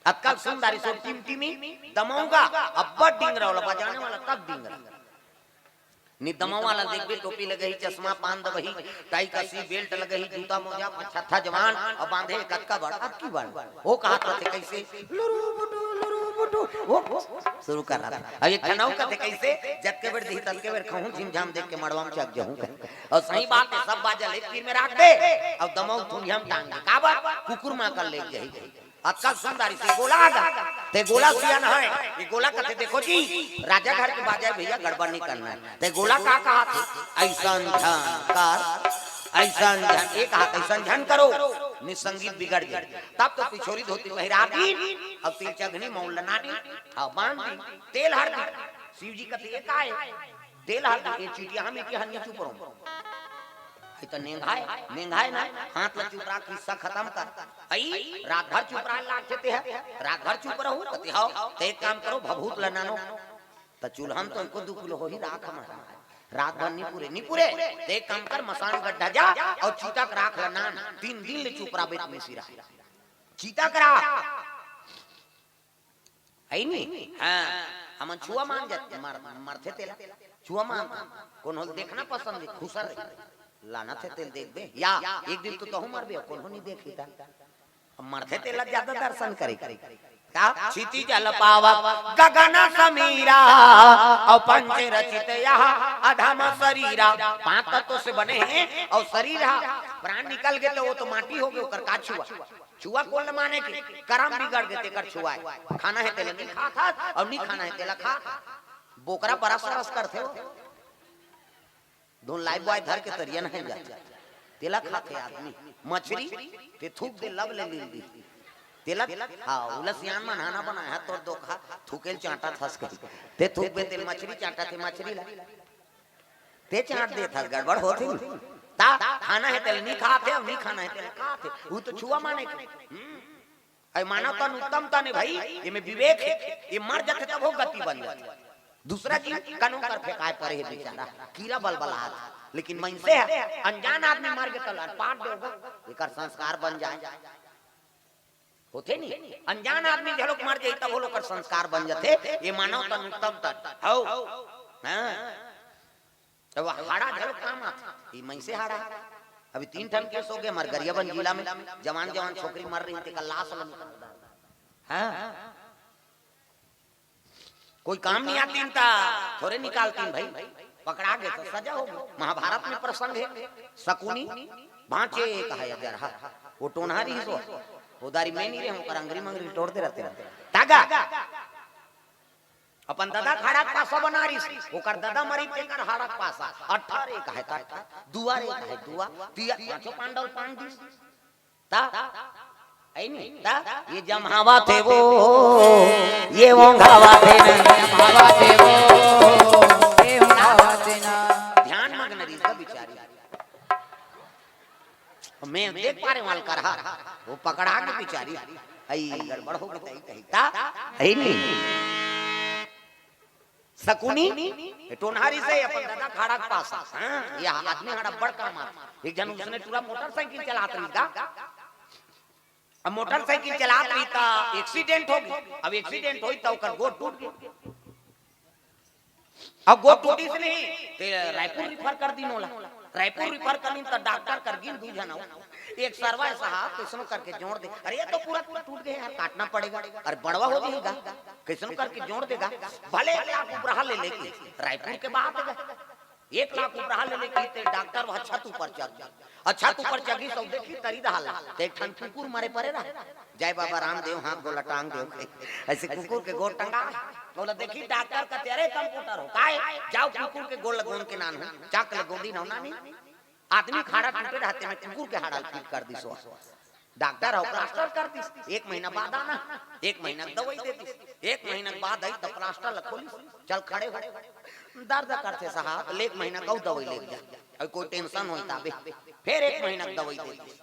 अतका सुंदर इसो टिमटिमी दमऊ गा, अब्बड़ डिंगरा वाला, बजाने वाला तक डिंगरा। नी दमऊ वाला देखबे, टोपी लगही, चश्मा, पान दबही, टाई कसी, बेल्ट लगही, जूता मोजा, पछत्था जवान, अउ बांधे कतका बड़, अतकी बड़। वो कहत रथे कइसे? "लुरु बुटु, लुरु बुटु।" वो शुरू कर रहा था। अब एक ठन अउ कथे कइसे? "जतके बेर दिही, ततके बेर खाहूं, झिमझाम देख के मड़वा में चक जाहूं।" अउ सही बात हे, सब बाजा ल एक तीर में राख दे, अउ दमऊ थुनिया में टांग दे। काबर? कुकुर मां कर ले जाही। अतका सुंदर इसे गोला आ गा। ते गोला सियान हे, ये गोला कथे, "देखो जी, राजा घर के बाजा हे भैया, गड़बड़ नहीं करना हे।" ते गोला का कहाथे? "अइसन झन कर, अइसन झन," एक हाथ अइसन झन करो, नी संगीत बिगड़ जाय। तब तो पिछोरी धोती पहिरा दी, अब तिल चघनी मौल लना दी, अब बांध दी, तेल हर दी। शिव जी कथे, "ये का हे?" तेल हाथ दे, ए चिटिया हम एके हन्नी चुप रहो। है तो नेंघाय, नेंघाय ना, हाथ ला चुप रहा, किस्सा खतम कर। आई, रात भर चुप रहा लागथे ते ह, रात भर चुप रहू, कते हव, ते एक काम करो, भभूत ल नानो, त चूल्हा म तो एको दू किलो होही राख हमारा। रात भर नी पुरे, नी पुरे, ते एक काम कर, मसान गड्ढा जा, अउ चीता के राख ल नान, तीन दिन ले चुप रहा बेत में सिरा। चीता के राख। है नी? हाँ, हमन छुआ मान जात, मर-, मरथे तेला। छुआ मान, कोनो ल देखना पसंद हे, खुसर रही। लानथे तेला देखबे, या एक दिन तो तहूँ मरबे, कोनो नहीं देखी ता। अब मरथे तेला ज्यादा दर्शन करे। का? क्षितिज जल पावक गगन समीरा, अउ पंच रचित यह अधम शरीरा। पांच तत्व से बने हे, अउ शरीर हा, प्राण निकल गे तो वो तो माटी हो गे, ओकर का छुआ? छुआ कोन ल माने के? करम बिगड़ गे तेकर छुआय। खाना हे तेला नी खात हस, अउ नी खाना हे तेला खात हस। बोकरा बरस बरस करथे वो। धुन लाइफ बॉय धर के तरिया नहाए जाथे, तेला खाथे आदमी। मछरी, ते थूक दे, लब ले लील दी। तेला, हाँ, उला सियान मन हाना बनाया, तोर दो खा, थूकेल चांटा थस कही। ते थूक बे, तेल मछरी चांटा थे, मछरी ला। ते चांट दे थस, गड़बड़ होत ही। ता, खाना हे तेल नी खाथे, अउ नी खाना हे तेल खाथे। वो तो छुआ माने के। हम्म। अरे मानव तन उत्तम तन हे भाई, एमे विवेक हे, ये मर जाथे तब वो गति बन जाथे। दूसरा जीव कानून कर फेंकाए पड़े हे बेचारा, कीरा बलबलात। लेकिन मनसे हे, अनजान आदमी मर गे त लड़पाट देगा, एकर संस्कार बन जाए। होथे नी, अनजान आदमी घलोक मर जाई तब वो लोग कर संस्कार बन जाथे। ये मानव तन उत्तम तन हौ। हाँ। तब हाड़ा घलो काम आथे। ई मनसे हाड़ा। अभी तीन ठन केस हो गए हमारे गरियाबंद जिला में, जवान जवान छोकरी मर रही, तेकर लाश ल निकाल डाल। हाँ, कोई काम नहीं आती इनका, थोड़े निकालती भाई। पकड़ा गए तो सजा हो गई। महाभारत में प्रसंग है, शकुनी भांचे कहा या जरहा, वो टोनहा रही सो, वो दारी में नहीं रहे, ओकर अंगरी मंगरी तोड़ दे रहते हैं। तागा अपन ददा खाड़ा के पासा बना रिस, ओकर ददा मरी तेकर हाड़ा के पासा। अट्ठा रे कहे त अट्ठा, दुआ रे कहे दुआ, तिया पांचों पांडव पांग दिस। ता, ऐ नी, ता, ये जम्हावा थे वो, ये ओंघावा थे ना। जम्हावा थे वो, ये ओंघावा थे ना। ध्यान मग्न रिस का बिचारी। मैं देख पा रहे वाल करहा, वो पकड़ा के बिचारी, आई गड़बड़ हो गई, तई कही ता, आई नहीं। शकुनी, ये टोनहा रिस हे अपन ददा खाड़ा के पास। हाँ, ये आदमी हाड़ा बड़ काम आथे। एक जन उसने टूरा मोटरसाइकिल चलात रही गा, अब मोटरसाइकिल चलात रही ता एक्सीडेंट हो गई। अब एक्सीडेंट होई ता ओकर गोड़ टूट गई। अब गोड़ टूटिस नहीं, ते रायपुर रिफर कर दिन ओला। रायपुर रिफर कर दिन त डॉक्टर कर गिन दू झन अउ। एक सरवा हे साहब, कइसनो करके जोड़ दे। अरे ये तो पूरा टूट गए यार, काटना पड़ेगा। अरे बड़वा हो जाएगा, कइसनो करके जोड़ देगा। भले एक लाख उपराहा ले लेके रायपुर के बात हे। एक लाख उपराहा ले लेके ते डॉक्टर वह छत ऊपर चढ़ गया। अउ छत ऊपर चढ़ी सब देखी तरी दहाल ते एक ठन कुकुर मरे परे रहा। जय बाबा रामदेव, हाथ गोला टांग देव। ऐसे कुकुर के गोड़ टंगा। बोला, देखी डॉक्टर का तेरे कंप्यूटर हो, काय? जाओ कुकुर के गोड़ लगोन के नान हो, चाक ले गोदी नौ नानी। आदमी खाड़ा टूटे रहते में कुकुर के हाड़ा फिट कर दिस। डॉक्टर हो प्लास्टर कर दिस, एक महीना बाद आना, एक महीना के दवाई दे दिस, एक महीना के बाद आई तो प्लास्टर ल खोलिस, चल खड़े हो। दर्द करथे साहब, ले एक महीना का दवाई ले जा, अउ कोई टेंशन होई ताबे, फिर एक महीना के दवाई दे दिस।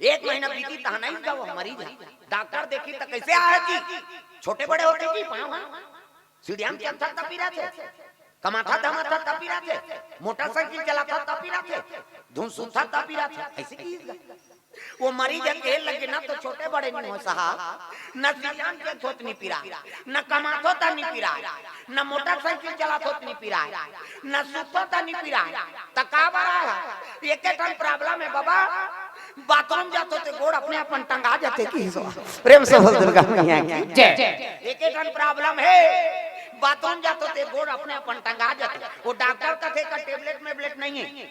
एक महीना बीती तहां नहीं जाओ मरीज, डॉक्टर देखी त कैसे आया जी, छोटे बड़े होते जी पाँव, हाँ? सीढ़िया में चढ़ता तब पीरा थे, कमाथा धमाथा तब पीरा थे, मोटरसाइकिल चलाता तब पीरा थे, धुन सुनता तब पीरा थे, ऐसे की वो मरीज के लगे ना तो छोटे बड़े नहीं हो साहब, न सीढ़िया में चढ़त होत नहीं पीरा, न कमात होत नहीं पीरा, न मोटरसाइकिल चलात होत नहीं पीरा, न सुतत नहीं पीरा, त का बरा है? एके ठन प्रॉब्लम है बाबा, बाथरूम जातो ते गोड़ अपने अपन टंगा जाते की सो। प्रेम से बोल दुर्गा मैया की जय। एके ठन प्रॉब्लम है, बाथरूम जातो ते गोड़ अपने अपन टंगा जाते। वो डॉक्टर कथे का टेबलेट मेबलेट नहीं है,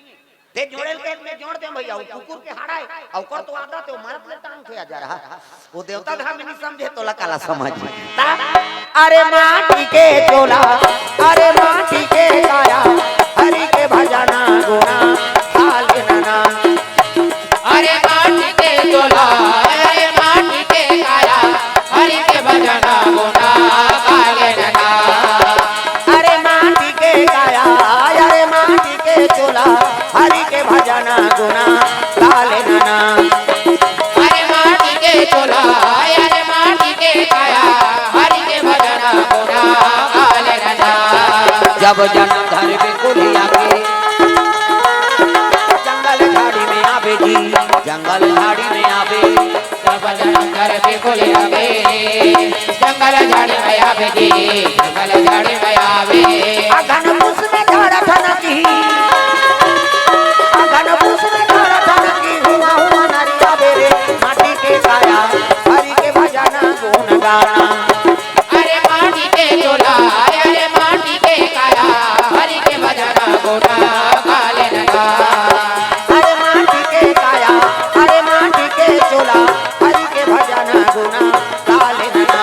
ते जोड़े के में जोड़ दे भैया, वो कुकुर के हाड़ा है, अउ ओकर तो आदत है, वो मरत ले टांग थे आ जा रहा। वो देवता धाम नहीं समझे तो लकाला समझ। ता अरे माटी के चोला, अरे माटी के काया, हरि के भजना गुना, काले नना। अरे माटी के चोला, अरे माटी के काया, हरि के भजना गुना, काले नना। अरे माटी के काया, अरे माटी के चोला, हरि के भजना गुना, काले नना। अरे माटी के चोला, अरे माटी के काया, हरि के भजना गुना, काले नना। जब जन्म धर के कुलिया के, जंगल झाड़ी में आवे जी, जंगल झाड़ी में आवे। जब जन्म धर के कुलिया के, जंगल झाड़ी में आवे जी, जंगल झाड़ी में आवे। अगन पुस में झाड़ फनकी, अगन पुस में झाड़ फनकी, हुआ हुआ नरिया बेरे, माटी के काया, हरि के भजना गुण गाना। अरे माटी के चोला, अरे माटी के काया, हरि के भजना गुण गाले लगा। अरे माटी के काया, अरे माटी के चोला, हरि के भजना गुण गाले लगा।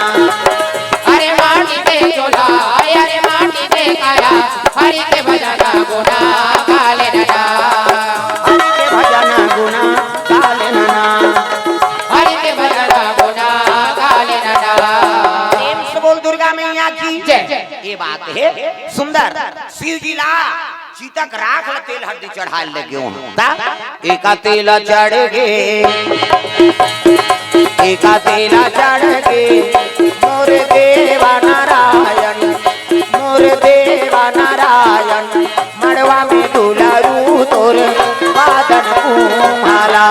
अरे माटी के चोला, अरे माटी के काया, हरि के भजना गुना गाले नना। हरि के भजन गुना गाले नना। हरि के भजन गुना गाले नना। प्रेम से बोल दुर्गा मैया की जय। ये बात है सुंदर। शिव जी ला चिता के राख ल तेल हरदी चढ़ाए लगे हो। ता एका तेल चढ़ गे, एका तेल चढ़ गे, मोर देवा नारायण, मोर देवा नारायण, मड़वा में दुलारू तोर बादन कुम्हाला।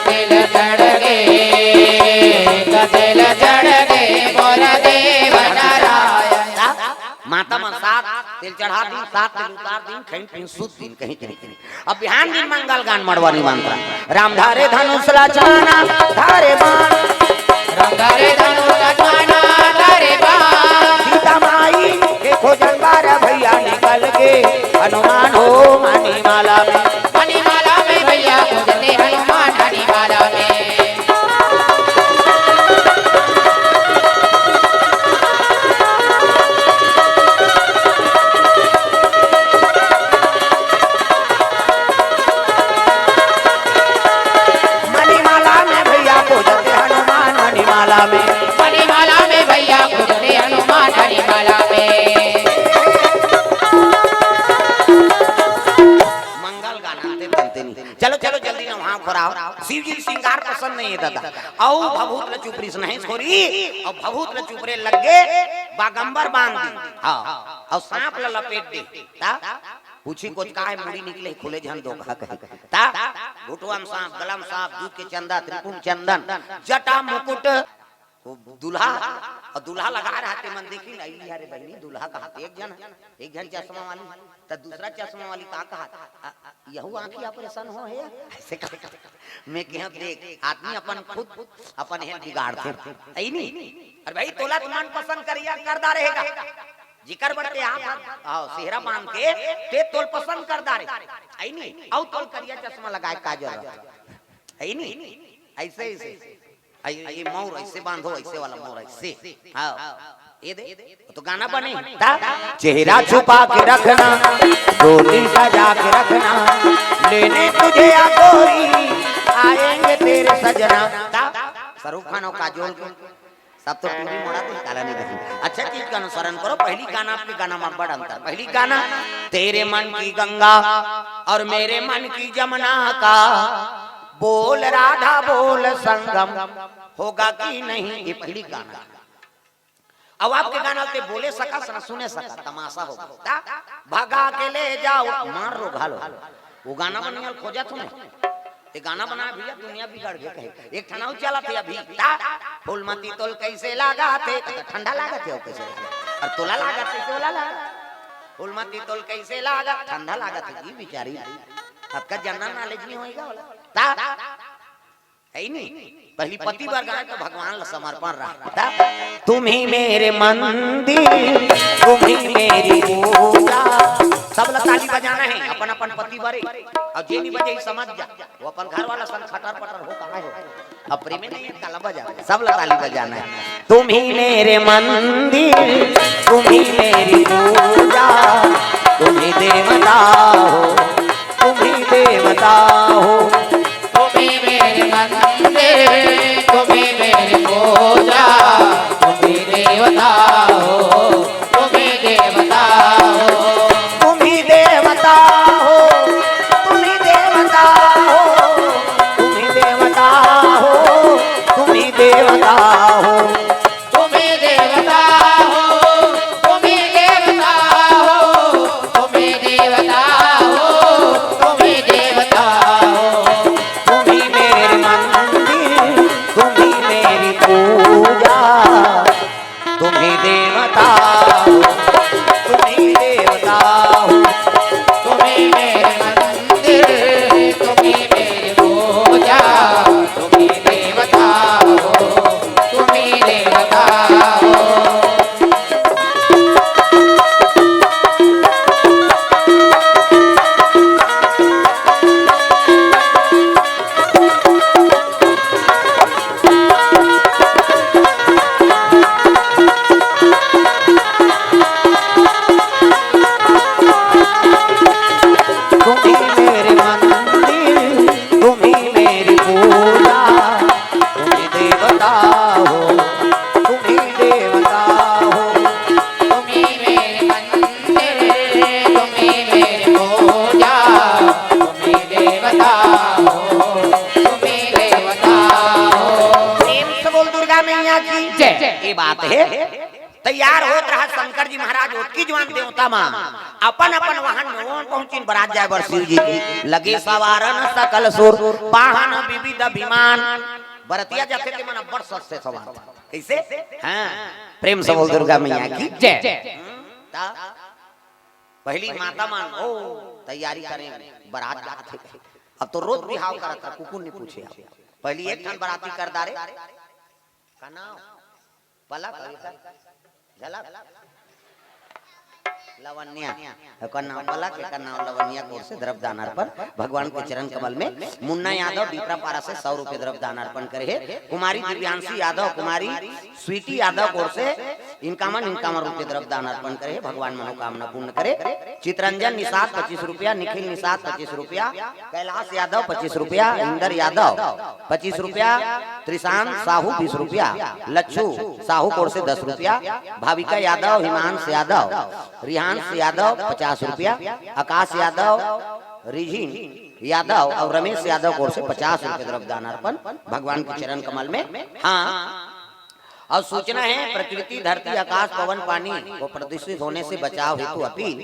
तेल चढ़ गे, तेल चढ़ गे, मोर देवा नारायण। माता मन सात तेल चढ़ा दिन, सात तेल उतार दिन, खइन पिन सुत दिन, कहीं कहीं कहीं। अब बिहान दिन मंगल गान मड़वा निमंत्रण। राम धारे धनुष लक्ष्मणा धारे बाण। राम धारे धनुष लक्ष्मणा धारे बाण। सीता माई के खोजन बार भैया निकल के हनुमान हो मणिमाला में। मणिमाला में भैया खोजते हनुमान मणिमाला में। मणिमाला में भैया खोजते हनुमान मणिमाला में। मणिमाला में भैया खोजते हनुमान मणिमाला में। मंगल गाना ते बनते नहीं। चलो, चलो, जल्दी नहा खोराओ। शिव जी श्रृंगार पसंद नहीं है दादा। अउ भभूत ल चुपरिस नहीं छोरी, अउ भभूत ल चुपरे लग गे, बागंबर बांध दी। हाँ, अउ सांप ल लपेट दे। ता पूछी कोच का है, मुड़ी निकले खुले झन धोखा कहे। ता घुटवा म सांप, गला म सांप, दूध के चंदा, त्रिपुंड चंदन, जटा मुकुट, वो दूल्हा, अउ दूल्हा लगा रहा ते मन देखी नहीं, अरे बहनी दूल्हा कहा एक झन, एक झन चश्मा वाली, त दूसरा चश्मा वाली का कहा, "अ, अ, यहू आँखी ऑपरेशन हो है?" ऐसे कहा। मैं कहा, "देख, आदमी अपन खुद, अपन हेल्थ बिगाड़थे।" ऐ नहीं? अरे भाई, तोला तो मन पसंद करिया करदा रहेगा। जिकर बड़ते आप, आओ, सेहरा बांध के, ते तोल पसंद करदा रहे। ऐ नहीं? अउ तोल करिया चश्मा लगाए का जरूरत? ऐ नहीं? ऐसे, ऐसे। आई, ये मौर ऐसे बांधो, ऐसे वाला मौर ऐसे। हाँ, ये दे, वो तो गाना बने। ता? चेहरा छुपा के रखना, डोली सजा के रखना, लेने तुझे या गोरी, आएंगे तेरे सजना। ता? शाहरुख खान और काजोल के, सब तो टूरी मोड़ा दे, काला नहीं दे। अच्छा चीज का अनुसरण करो। पहली गाना आपके गाना में बड़ अंतर। पहली गाना, तेरे मन की गंगा और मेरे मन की जमुना का, बोल राधा बोल संगम होगा कि नहीं, ये पहली गाना। अब आपके गाना ते बोले सकस ना सुने सकस, तमाशा हो गया। भगा के ले जाओ, मार लो, घालो। वो गाना बनिया खोजा तूने। ये गाना बना भैया, दुनिया बिगड़ गई कहे। एक ठन अउ चला थे अभी। ता, फूलमती तोल कैसे लागा थे? तो ठंडा लागा थे, कैसे लागा? और तोला लागा थे, तोला लागा। फूलमती तोल कैसे लागा? ठंडा लागा थे, ये बेचारी। आपका जनरल नॉलेज नहीं होएगा वाला। ता, है ही नहीं। पहली पति बर गाए तो भगवान ला समर्पण रहा। तुम ही मेरे मंदिर, तुम ही मेरी पूजा। सब ला ताली बजाना है, अपन अपन पति बर। और जे नहीं बजे, समझ जा, वो अपन घर वाला संग खटर पटर हो, कहाँ हो। अब प्रेम नहीं है, ताला बजा, सब ला ताली बजाना है। तुम ही मेरे मंदिर, तुम ही मेरी पूजा, तुम ही देवता हो, तुम ही देवता हो। तुम ही मेरे मंदिर, तुम ही मेरी पूजा, तुम ही देवता हो, तुम ही देवता हो। तुम ही देवता हो, तुम ही देवता हो, तुम ही देवता हो, तुम ही देवता हो। तुम ही देवता हो, तुम ही देवता हो, तुम ही देवता हो, तुम ही देवता हो। तुम ही मेरे मंदिर, तुम ही मेरी पूजा, तुम ही देवता हो, तुम ही देवता हो। तुम ही बात हे, तैयार होत रहा शंकर जी महाराज, ओतकी जुवार देवता मन अपन अपन वाहन में ओन पहुंचिन बरात जाए बर शिव जी की। लगे सवारन सकल सुर, वाहन विविध विमान। बरतिया जाथे ते मन अब्बड़ सज से सवार। कइसे? हाँ, प्रेम से बोल दुर्गा मैया की जय। हम्म, ता पहिली माता मन ओ तैयारी करें, बरात जात हे। अब तो रोज बिहाव करत हे, कुकुर नइ पूछे। अब पहिली एक ठन बराती कर डारे। का नाव? पलक, अउ एकर? झलक? लवनिया। एकर नाव पलक, एकर नाव लवनिया। ओर से द्रव्य दान अर्पण भगवान के चरण कमल में। मुन्ना यादव बिपरापारा से सौ रुपये द्रव्य दान अर्पण करे हे। कुमारी दिव्यांशी यादव, कुमारी स्वीटी यादव ओर से इनका मन, इनका मन रुपये द्रव्य दान अर्पण करे हे। भगवान मनोकामना पूर्ण करे। चितरंजन निषाद पच्चीस रुपया, निखिल निषाद पच्चीस रुपया, कैलाश यादव पच्चीस रुपया, इंदर यादव पच्चीस रुपया, त्रिशांत साहू बीस रुपया, लच्छू साहू ओर से दस रुपया, भाविका यादव, हिमांश यादव, रिहांश यादव पचास रुपया, आकाश यादव, रिझिन यादव अउ रमेश यादव ओर से पचास रुपये द्रव्य दान अर्पण भगवान के चरण कमल में। हाँ, अउ सूचना हे, प्रकृति, धरती, आकाश, पवन, पानी को प्रदूषित होने से बचाव हेतु अपील।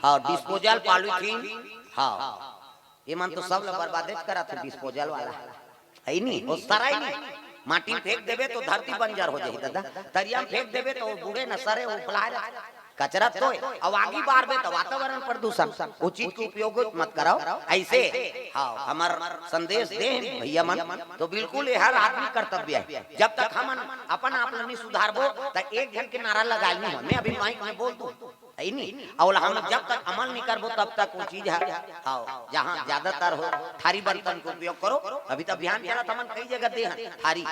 हाँ, disposal polythene, हाँ, ये मन तो सब ल बर्बादेच करत हे, disposal वाला। हे नी? ओ सराय नी। माटी में फेंक देबे तो धरती बंजर हो जाही दादा। तरिया में फेंक देबे तो ओ बूड़े न सरे, ओ फलाय रथे। कचरा तो हे। अउ आगी बारबे तो वातावरण प्रदूषण। ओ चीज के उपयोग मत करव। अइसे, हाँ, हमर संदेश दे हे भैया मन, तो बिल्कुल ये हर आदमी कर्तव्य हे। जब तक हमन अपन आप ल नइ सुधारबो, त एक झन के नारा लगाय नइ हो। मैं अभी माइक में बोल दूं, हे नी? अउ हम जब तक अमल नइ करबो, तब तक ओ चीज हे। हाँ, जहाँ ज्यादातर हो, थारी बर्तन के उपयोग करो। अभी तो अभियान चलत, हमन कई जगह दे हन थारी,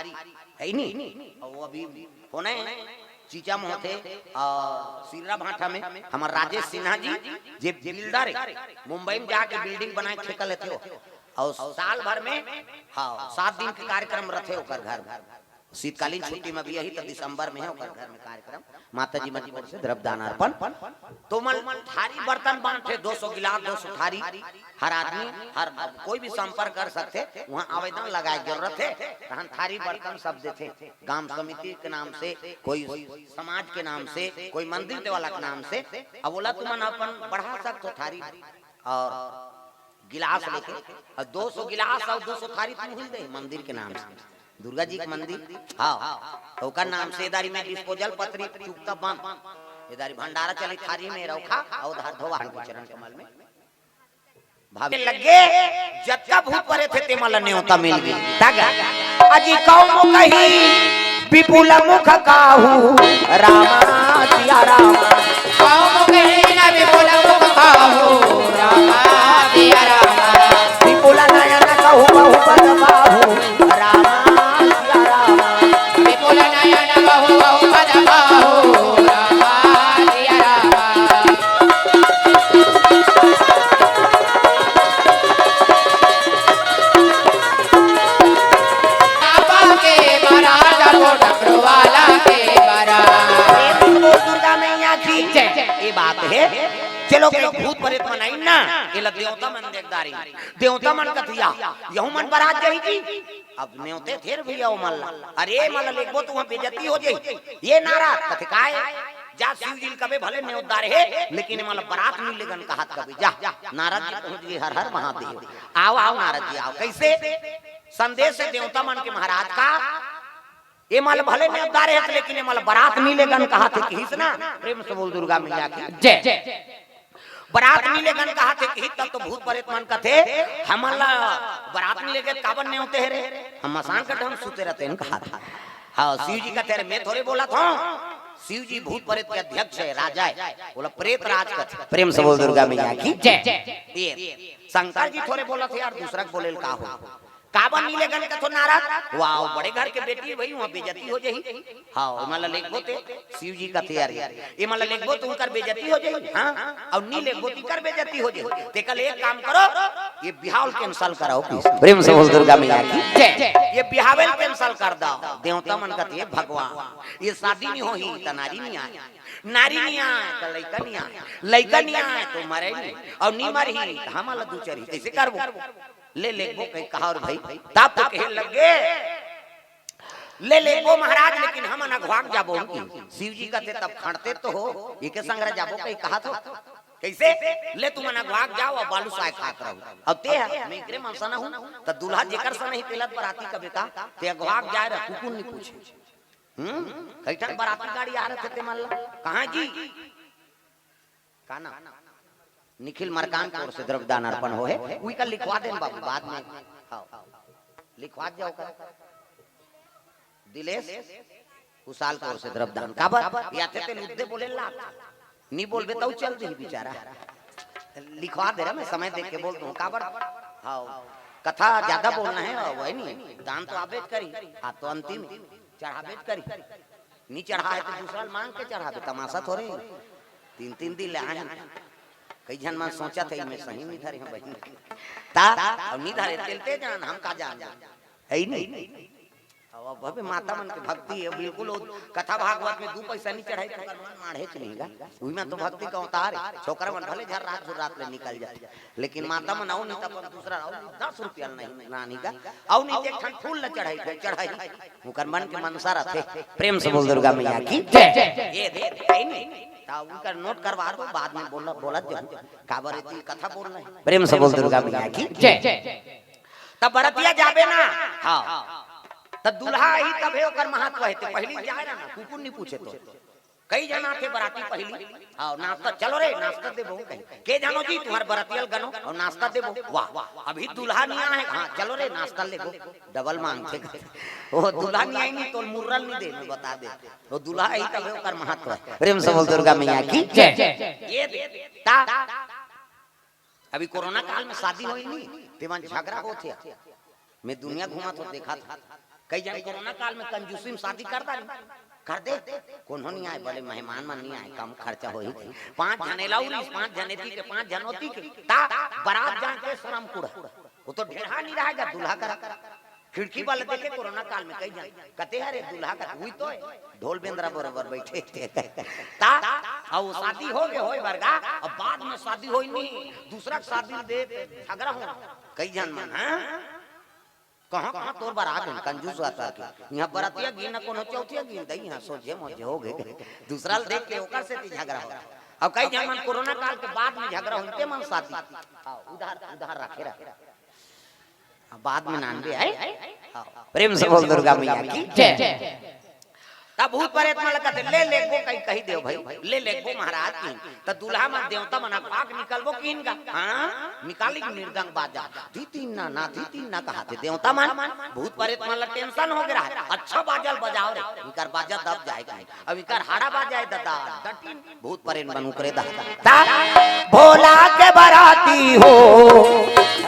हे नी? अउ अभी होने चीचा में होथे, अ, सिर्रा भाठा में हमर राजेश सिन्हा जी, जे builder हे, मुंबई में जाके building बनाए के ठेका लेथे हो। अउ साल भर में, हाँ, सात दिन के कार्यक्रम रथे ओकर घर में। शीतकालीन छुट्टी में भी यही तो दिसंबर में हे ओकर घर में कार्यक्रम। माता जी मन की ओर से द्रव्य दान अर्पण। तो मन थारी बर्तन बांटे, दो सौ गिलास, दो सौ थारी। हर आदमी, हर कोई भी संपर्क कर सकथे, वहाँ आवेदन लगाए के जरूरत हे। तहन थारी बर्तन सब देथे, गांव समिति के नाम से, कोई समाज के नाम से, कोई मंदिर देवाला के नाम से। अब ओला तुमन अपन बढ़ा सकथो थारी अउ गिलास लेके, अउ दो सौ गिलास अउ दो सौ थारी तुमन दे मंदिर के नाम से, दुर्गा जी के मंदिर, हाँ, तो ओकर नाम से। एदारी में disposal पतरी चुकता बंद, एदारी भंडारा चली, थारी में रखा अउ धर धो वाहन के चरण कमल में। भावे लगे, जतका भूत परेत हे, तेमन ल नेवता मिल गे। तगा, अजी कौन कही, विपुल मुख काहू, रामा सिया रामा। कौन कही न विपुल मुख काहू, रामा सिया रामा। विपुल नयन कहु बहु पद पाहू, रामा सिया रामा। विपुल नयन कहु बहु पद पाहू, रामा सिया रामा। बाबा के बरा, डमरू डमरू वाला के बरा। प्रेम से बोल दुर्गा मैया की जय। ये बात हे। चलो, कहीं भूत परेत मन आइन ना, एला देवता मन देख डारिन। देवता मन कथे या, यहू मन बरात जाही जी। अब नेवते थे रे भैया ओमन ला। अरे, एमन ला लेगबो त उहाँ बेइज्जती हो जाही। ये नारा कथे काय? जा शिव जी ल कबे भले नेवत डारे हे, लेकिन एमन ला बरात नइ लेगन कहत कबे। जा, नारद जी पहुँच गे, हर हर महादेव। आव, आव नारद जी, आव। कइसे? संदेश हे देवता मन के महाराज का, एमन ला भले नेवत डारे हे, लेकिन एमन ला बरात नइ लेगन कहत हे, किहिस ना। प्रेम से बोल दुर्गा मैया की जय। बरात नइ लेगन कहत हे, किहिस तब तो भूत परेत मन कथे, हमन ला बरात नइ लेगे त काबर नेवते हे रे, हम मसान कटे हम सुते रहितेन कहत हे। हाँ, शिव जी कथे, अरे मैं थोरे बोलत हँव, शिव जी भूत परेत के अध्यक्ष हे, राजा हे, ओला प्रेत राज कथे। प्रेम से बोल दुर्गा मैया की जय। ये शंकर जी थोरे बोलत हे यार, दूसरा के बोले ल का हो। काबर नइ लेगन कथो नारद? वाह, बड़े घर के बेटी हे भई, उहाँ बेइज्जती हो जाही। हाँ, एमन ला लेगबो ते, शिव जी कथे यार, एमन ला लेगबो त उंकर बेइज्जती हो जाही। हाँ, अउ नइ लेगबो त इंकर बेइज्जती हो जाही। तेकर ले एक काम करो, ये बिहाव ल cancel कराओ, please। प्रेम से बोल दुर्गा मैया की जय। ये बिहाव ल cancel कर दव। देवता मन कथे, भगवान, ये शादी नइ होही त नारी नइ आय, नारी नइ आय त लइका नइ आय, लइका नइ आय त मरही, अउ नइ मरही त हमन ला दू चरही, कइसे करबो? ले लेगबो कहि कहा अउ भई, तब तो कहे लगे, ले लेबो महाराज, लेकिन हमन अघवाक जाबो। शिव जी कथे, "तब खंड़ते तो हो, एके संग रह जाबो," कहि कहत हो। कइसे? "ले तुमन अघवाक जाव अउ बालूसाय खात रहू, अउ ते ह, मैं एकरे मन सना हूं।" त दूल्हा जेकर सना ही तेला बराती कबे का, ते अघवाक जाय रह, कुकुर नी पूछे। हम्म, कई ठन बराती गाड़ी आ रथे ते मन ला, "कहां जी?" का नाम? निखिल मरकान कोर से द्रव्यदान अर्पण होहे, उही का लिखवा देन बाबू, बाद में। हाँ, लिखवा जाव का। दिलेश कुशाल कोर से द्रव्यदान। काबर? या थे ते लुद्दे बोले ला। नी बोलबे तउ चल दिही बिचारा। लिखवा दे रहा, मैं समय देख के बोल दूं। काबर? हाँ, कथा ज्यादा बोलना है, वही नहीं। दान तो आबेच करी, हाथ तो अंतिम चढ़ाबेच करी। नी चढ़ाए तो दूसरा ल मांग के चढ़ाबे, तमाशा थोरे। तीन तीन दिन ले आए हैं। कई झन मन सोचथे, "मैं सही नी धरे हंव बहिनी।" ता, अउ नी धरे, तेल ते जान, हम का जान। है ही नहीं। अब, अब अबे माता मन के भक्ति हे, बिल्कुल वो कथा भागवत में दू पैसा नी चढ़ाई, तो ओकर मन माढ़ेच नहीं गा। उही में तो भक्ति का अवतार हे। छोकरा मन भले झर्रात झुर्रात ले निकल जाय, लेकिन माता मन अउ नी त अपन दूसरा अउ नी, दस रुपया नहीं, ना नी गा। अउ नी, एक ठन फूल ल चढ़ाई, फेर चढ़ाई। ओकर मन के मनसा रथे। प्रेम से बोल दुर्गा मैया की जय। ये दे, है नहीं। ता उनकर नोट करवा दो, बाद में बोला, बोलत जाहूं। काबर एती कथा बोलना हे। प्रेम से बोल दुर्गा मैया की जय। तब बरतिया जाबे ना। हाँ। तब दूल्हा आही तभे ओकर महत्व हे। ते पहिली जाय रहा ना, कुकुर नी पूछे तो। कई झन आथे बराती पहिली, "हाँ, नाश्ता, चलो रे, नाश्ता देबो," कही। "के जानो जी, तुम्हर बरतिया ल गनो अउ नाश्ता देबो।" वाह, अभी दूल्हा नी आए, "हाँ, चलो रे, नाश्ता लेबो।" डबल मांगथे। वो दूल्हा नी आए नी, तो मुर्रा ल नी दे, मैं बता दे। वो दूल्हा आही तभे ओकर महत्व हे। प्रेम से बोल दुर्गा मैया की जय। ये दे, ता, अभी कोरोना काल में शादी होय नी, तेमन झगरा होथे। मैं दुनिया घूमत हों, देखत हों। कई झन कोरोना काल में कंजूसी में शादी कर डारिन। कर दे, कोनो नी आय, बड़े मेहमान मन नी आय, कम खर्चा होही। पांच झन एला उरिस, पांच झन एती के, पांच झन ओती के, ता बरात जान के शरम कुड़ा। वो तो ढेरहा नी रहे गा दूल्हा करा। खिड़की वाले देखे कोरोना काल में कई झन, कथे, "अरे दूल्हा करा, उही तो हे, ढोल बेंदरा बरोबर बइठे थे।" ता, अउ शादी होगे होय बर गा, अब बाद में शादी होय नी, दूसरा के शादी ल देख झगरा हो। कई झन मन, हाँ? कहां, कहां तोर बर आ गे, कंजूस आता के। इहां बरतिया गिन, कोनो चौथिया गिन दई, इहां सोझे मोझे होगे। दूसरा ल देख के ओकर सेती झगरा हो। अउ कई झन मन कोरोना काल के बाद में झगरा होय, ते मन शादी। हाँ, उधार, उधार रखे रहे। हाँ, बाद में नानबे हे। हाँ, प्रेम से बोल दुर्गा मैया की जय। तब भूत प्रेत मन ल कथे, "ले लेगबो," कहि, कहि देव भाई, "ले लेगबो महाराज की।" त दूल्हा मन देवता मन अघवाक निकलबो किहिन गा। हाँ, निकाली मृदंग बाजा। धी तीन ना, ना धी तीन ना कहाथे देवता मन। भूत प्रेत मन ल tension होगे रहा, "अच्छा बाजा ल बजाव रे, इकर बाजा दब जाय गा।" अब इकर हाड़ा बाजा हे ददा, डटिन भूत प्रेत मन उकरे ददा। ता भोला के बराती हो,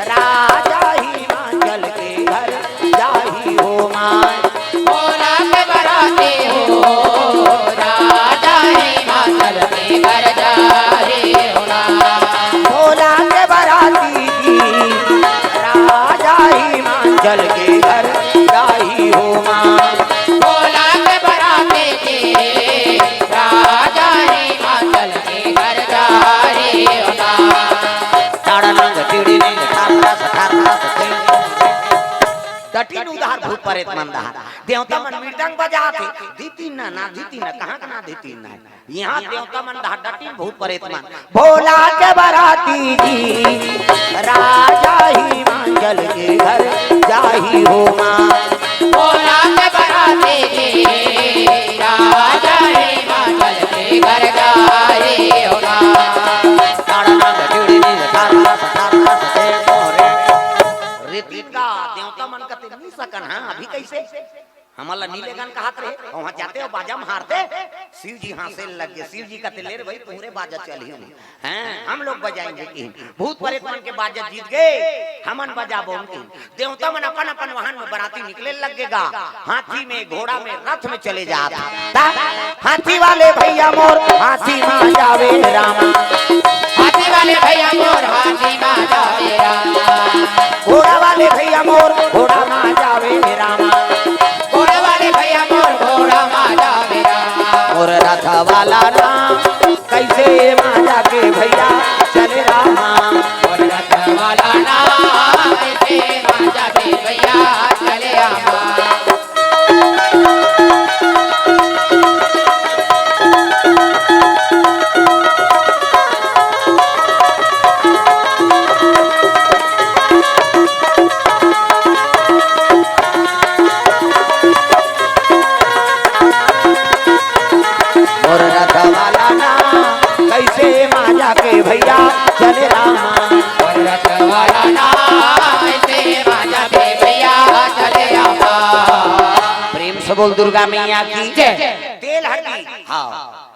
राजा हिमाचल के घर जाही हो माय। भोला के बराती हो, राजा हिमाचल के घर जाही हो माय। भोला के बराती जी, राजा हिमाचल के घर जाही हो माय। भोला के बराती जी, राजा हिमाचल के घर जाही हो माय। ताड़ा नंग टिड़ी नंग तारा सा तारा सा। डटिन उधार भूत प्रेत मन डहार। देवता मन मृदंग बजाथे। धी तीन ना, ना धी तीन ना, कहां के ना धी तीन ना। इहां देवता मन डहार डटिन भूत प्रेत मन। भोला के बराती जी, राजा हिमाचल के घर जाही हो माय। भोला के बराती जी, राजा हिमाचल के घर जाही हो माय। ताड़ा नंग टिड़ी नंग तारा सा तारा सा। रेतिन गा देवता मन कथे, "नी सकन, हाँ, अभी कइसे?" हमन ल नी लेगन कहत रहे, वहां जाते अउ बाजा मारते, शिव जी हांसे लग गे। शिव जी कथे, "ले रे भाई, तुम्हरे बाजा चलही।" हैं, हम लोग बजाएंगे किहिन। भूत प्रेत मन के बाजा जीत गे, हमन बजाबो किहिन। देवता मन अपन अपन वाहन में बराती निकले लग गे गा। हाथी में, घोड़ा में, रथ में चले जात। ता हाथी वाले भैया मोर हाथी मा जावे रामा। हाथी वाले भैया मोर हाथी मा जावे रामा। घोड़ा वाले भैया मोर घोड़ा मा जावे रामा। घोड़ा वाले भैया मोर घोड़ा मा जावे रामा। मोर रथ वाला ना कइसे मा जाके भैया चले रामा। मोर रथ वाला ना कइसे मा जाके भैया चले रामा। बोल दुर्गा मैया की जय। तेल हरदी, हाँ,